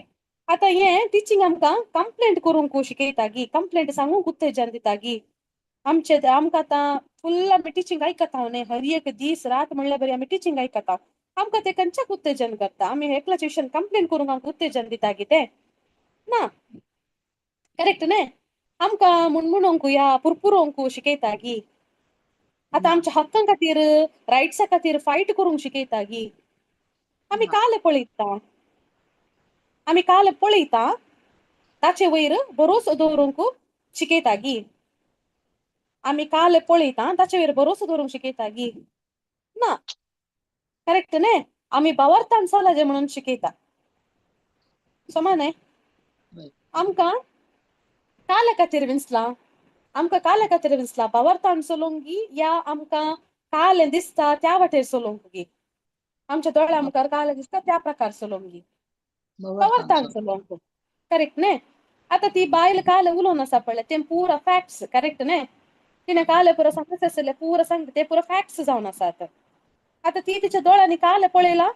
आतां हें टिचींग आमकां कंप्लेंट करूंक शिकयता गी, कंप्लेंट सांगूंक उत्तेजन दिता गी. आमचे आमकां आतां फुल्ल आमी टिचींग आयकता न्ही, हर एक दीस रात म्हणल्यार बरी आमी टिचींग आयकता. आमकां तें खंयच्याक उत्तेजन करता? आमी एकल्याच्या विशयान कंप्लेन करूंक आमकां उत्तेजन दिता गी तें ना. करेक्ट न्ही? आमकां मुणमुणोंक या पुरपुरोंक शिकयता गी. आतां आमच्या हक्कां खातीर रायट्सा खातीर फायट करूंक शिकयता गी. आमी काले पळयता, आमी काल पळयता ताचे वयर भरोसो दवरूंक शिकयता गी. आमी काल पळयता ताचे वयर भरोसो दवरूंक शिकयता गी ना. करेक्ट न्ही? आमी भावार्थान चलाजे म्हणून शिकयता. समा न्हय? आमकां काल्या खातीर विंचलां, आमकां काल्या खातीर विंचलां भावार्थान चलोवंक गी या आमकां कालें दिसता त्या वाटेर चलोवंक गी? आमच्या दोळ्या मुखार कालें दिसता त्या प्रकार चलोवंक गी? भावार्थान चलोवंक. करेक्ट न्ही? आतां ती बायल काल उलोवन आसा पळय तें पुरा फॅक्ट्स. करेक्ट न्ही? तिणें काल पुरो सांगच आसलें पुरो सांगता तें पुरो फॅक्ट्स जावन आसात. आतां ती तिच्या दोळ्यांनी काल पळयलां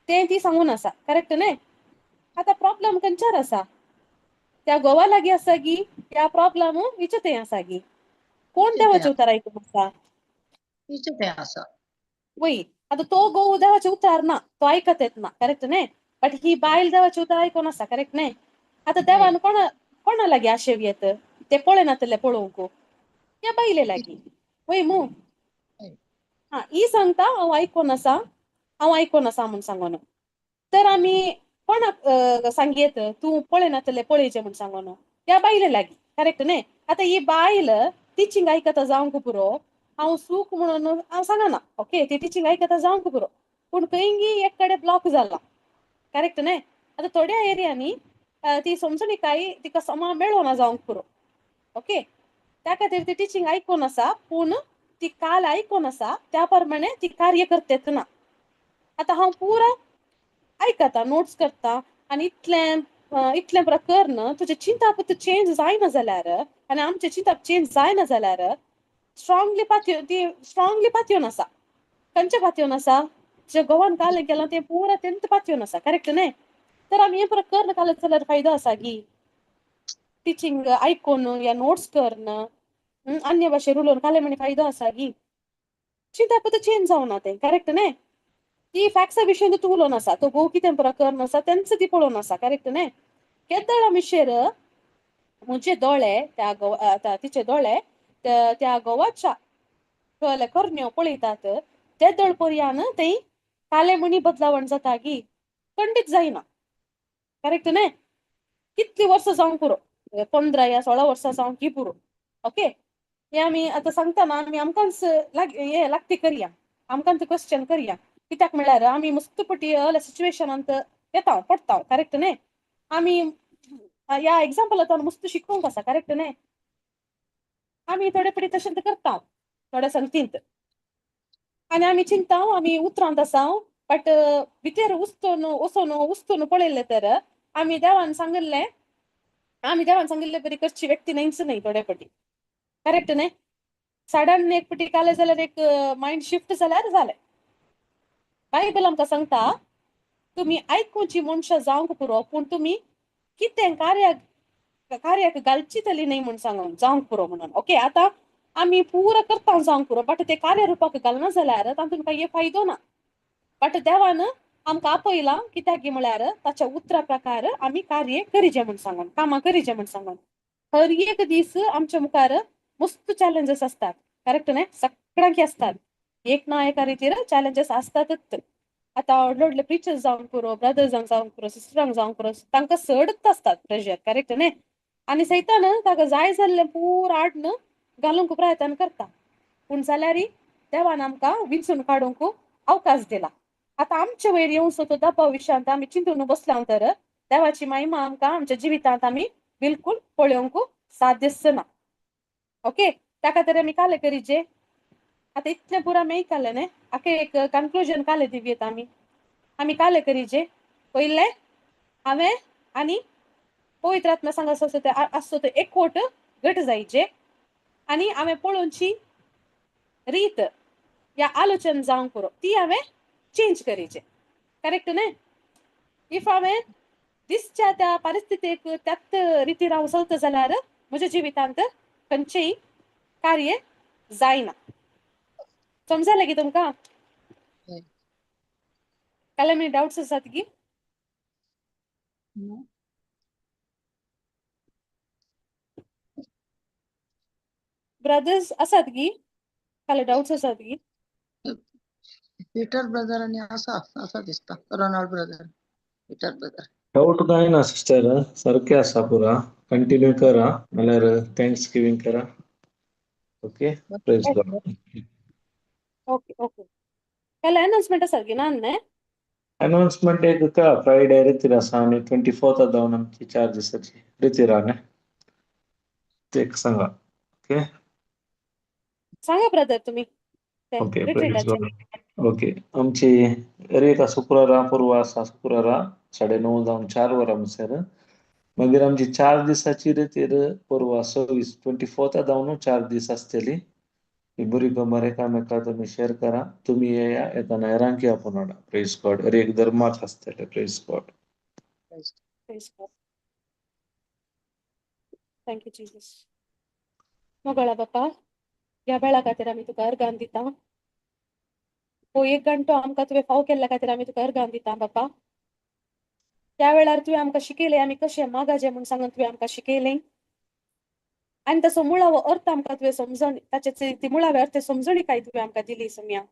तें ती सांगून आसा. करेक्ट न्ही? आतां प्रॉब्लम खंयच्यार आसा? त्या घोवा लागीं आसा गी त्या प्रॉब्लम हिचे थंय आसा गी? कोण देवाचें उतर आयकून आसा? हिचे थंय आसा. वय, आतां तो घोव देवाचें उतार ना, तो आयकत येत ना. करेक्ट न्ही? बट he बायल देवाचें उतर आयकून आसा. करेक्ट न्ही? आतां देवान कोणा कोणा लागीं आशेव येत ते पळयनातले पळोवंक त्या बायले लागीं. वय मू? हा, ही सांगता हांव आयकून आसा, हांव आयकून आसा म्हूण सांगून. तर आमी कोणाक सांगयेत तूं पळयनातले पळयचें म्हूण सांगून? त्या बायले लागीं. करेक्ट न्ही? आतां ही बायल टिचींग आयकता जावंक पुरो, हांव चूक म्हणून हांव सांगना. ओके, ती टिचींग आयकता जावंक पुरो, पूण खंय गी एक कडेन ब्लॉक जाला. करेक्ट न्ही? आतां थोड्या एरियांनी ती समजणीकाय तिका समा मेळना जावंक पुरो. ओके, त्या खातीर ती टिचींग आयकून आसा पूण ती काल आयकून आसा त्या प्रमाणे ती कार्य करतेच ना. आतां हांव पुरा आयकता, नोट्स करता आनी इतलें इतलें प्रकरण तुजें चिंतप चेंज जायना जाल्यार आनी आमचें चिंतप चेंज जायना जाल्यार स्ट्रांगली पातयो ती स्ट्रांगली पातयोन आसा. खंयचें पातयोन आसा? जे गोवान काल केलां तें पुरा तेंच पातयोन आसा. करेक्ट न्ही? तर आमी हें प्रकरण काल जाल्यार फायदो आसा गी? टिचींग आयकून या नोट्स करून अन्य भाशेर उलोवन काले म्हणी फायदो आसा गी? चिंतप चेंज जावना तें. करेक्ट न्ही? ती फॅक्ट्सा विशयन तूं उलोवन आसा, तो घोव कितें प्रकरण आसा तेंच ती पळोवन आसा. करेक्ट न्ही? केदळ मिशेर म्हजे दोळे त्या घोवा तिचे दोळे त्या घोवाच्या करण्यो पळयतात तेदळ पर्यान थंय काले म्हणी बदलावण जाता गी? खंडीत जायना. करेक्ट न्ही? कितलीं वर्सां जावंक पुरो, 15 या 16 वर्सां जावंक की पुरो. ओके, हें आमी आतां सांगतना आमी आमकांच हें लागती करया, आमकांच क्वेश्चन करया. कित्याक म्हळ्यार आमी मस्त पटी असल्या सिच्युएशनांत येता पडटा. करेक्ट न्ही? आमी ह्या एग्जाम्पलांत मस्त शिकोवंक आसा. करेक्ट न्ही? आमी थोडे पटी तशें करता थोड्या संगतींत आनी आमी चिंता आमी उतरांत आसा बट भितर उस्तून वचून उस्तून पळयलें तर आमी देवान सांगिल्लें, आमी देवान सांगिल्ले बरी करची व्यक्ती न्हयच न्हय थोडे पटी. करेक्ट न्ही? सडन एक पटी काले जाल्यार एक मायंड शिफ्ट जाल्यार जालें. बायबल आमकां सांगता तुमी आयकुची मनशां जावंक पुरो पूण तुमी कितें कार्य कार्याक घालची तली न्हय म्हूण सांगून जावंक पुरो म्हणून. ओके, आतां आमी पुरा करता जावंक पुरो, बट ते कार्य रुपाक घालना जाल्यार तातूंत कांय फायदो ना. बट देवान आमकां आपयलां कित्याक म्हळ्यार ताच्या उतरा प्रकार आमी कार्य करीचे म्हूण सांगून, कामां करीचे म्हूण सांगून. हर एक दीस आमच्या मुखार मस्त चॅलेंजीस असतात, करेक्ट न्हय? सगळ्यांकी असतात, एक ना एका रितीर चॅलेंजीस आसतातच. आतां व्हडले व्हडले प्रिचर्स जावंक पुरो, ब्रदर्सांक जावंक पुरो, सिस्टरांक जावंक पुरो, तांकां चडच आसतात प्रेशर, करेक्ट न्हय? आनी सैतान ताका जाय जाल्लें पुरा हाडून घालूंक प्रयत्न करता. पूण जाल्यारय देवान आमकां विंचून काडूंक अवकाश दिला. आतां आमचे वयर येवचो तो दबाव विशयांत आमी चिंतून बसल्या तर देवाची महिमा आमकां आमच्या जिवितांत आमी बिलकुल पळोवंक साध्यच ना. ओके, ताका तर आमी काले करीचे. आतां इतलें पुरा आमी आयकलें न्हय, आतां एक कन्क्लुजन काले दिवयेत आमी. आमी काले करीचे. पयलें हांवें आनी पवित्र आत्मा सांग आसतो ते आसतो तो एकवट घट जायचे आनी हांवें पळोवची रीत या आलोचन जावंक पुरो, ती हांवें चेंज करीचे, करेक्ट न्हय? If हांवें दिसच्या त्या परिस्थितीक त्याच रितीर हांव चलता जाल्यार म्हज्या जिवितांत खंयचेय कार्य जायना. समजलें की तुमकां? हय. काल आमी डावट्स आसात की? ना. ब्रदर्स आसात की? काल डावट्स आसात की? पीटर ब्रदर आनी आसा आसा दिसता, Ronald brother, Peter brother. Doubt कांय ना सिस्टर, सारकें आसा पुरा. कंटिन्यू करा नाल्यार thanks giving करा. Okay, praise God. Okay okay, काल अनाउन्समेंट आसात की ना न्हय? अनाउन्समेंट एक का फ्रायडे रितीर आसा आनी 24th जावन आमची 4 दिसाची रितीर न्ही, ते एक सांगा. ओके. सांगा ब्रदर तुमी ते ओके, प्रेज रिट्रीटाचे. गॉड. ओके, आमची एक शुक्रारा पूर्व आसा, शुक्रारा 9:30 जावन 4 वरां म्हणसर. मागीर आमची 4 दिसाची रितीर परवा 26 24 जावन 4 दीस आसतली. ही बरी खबर एकामेका तुमी शेअर करा. तुमी येया, येताना हेरांकी आपोवन हाडा. प्रेज गॉड. एक धर्माक आसतले. Praise God. Praise God. Thank you Jesus. मोगळा बापा, ह्या वेळा खातीर आमी तुका अर्गान दिता. हो एक घंटो आमकां तुवें फाव केल्ल्या खातीर आमी तुका अर्गान दिता बापा. त्या वेळार तुवें आमकां शिकयलें आमी कशें मागाचें म्हूण सांगून तुवें आमकां शिकयलें आनी ताचो मुळावो अर्थ आमकां तुवें समजण, ताचे ती मुळावे अर्थ समजणी काय तुवें आमकां दिली सोम्या.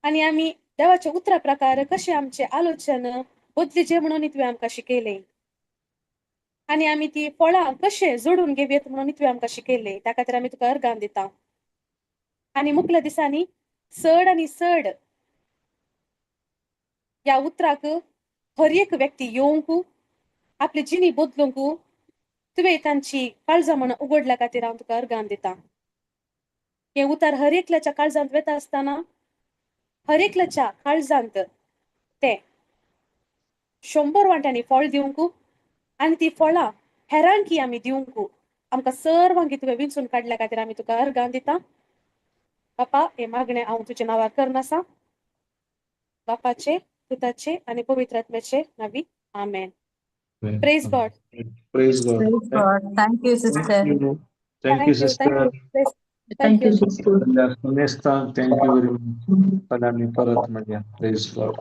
आनी आमी देवाच्या उतरा प्रकार कशें आमचें आलोचन बदलीचें म्हणून तुवें आमकां शिकयलें आनी आमी ती फळां कशें जोडून घेवयेत म्हणून तुवें आमकां शिकयलें. त्या खातीर आमी तुका अर्गान दिता. आनी मुखल्या दिसांनी चड आनी चड ह्या उतराक हर एक व्यक्ती येवंक, आपली जिणी बदलूंक तुवें तांची काळजां म्हण उगडल्या खातीर हांव तुका अर्गान दिता. हें उतर हर एकल्याच्या काळजांत वता आसतना हर एकल्याच्या काळजांत तें 100 वांट्यांनी फळ दिवंक आनी ती फळां हेरांकी आमी दिवंक आमकां सर्वांकी तुवें विंचून काडल्या खातीर आमी तुका अर्गान दिता. बापा, हें मागणें हांव तुज्या नांवार करनासा, बापाचे, पुताचे आनी पवित्र आत्म्याचे नावी, आमेन. Praise God. Praise God. Praise God. Thank you, sister. Thank you, thank you. Thank you. Sister. Thank you. Thank you, sister. Thank you very much. फाल्यां आमी परत मेळया. Praise God.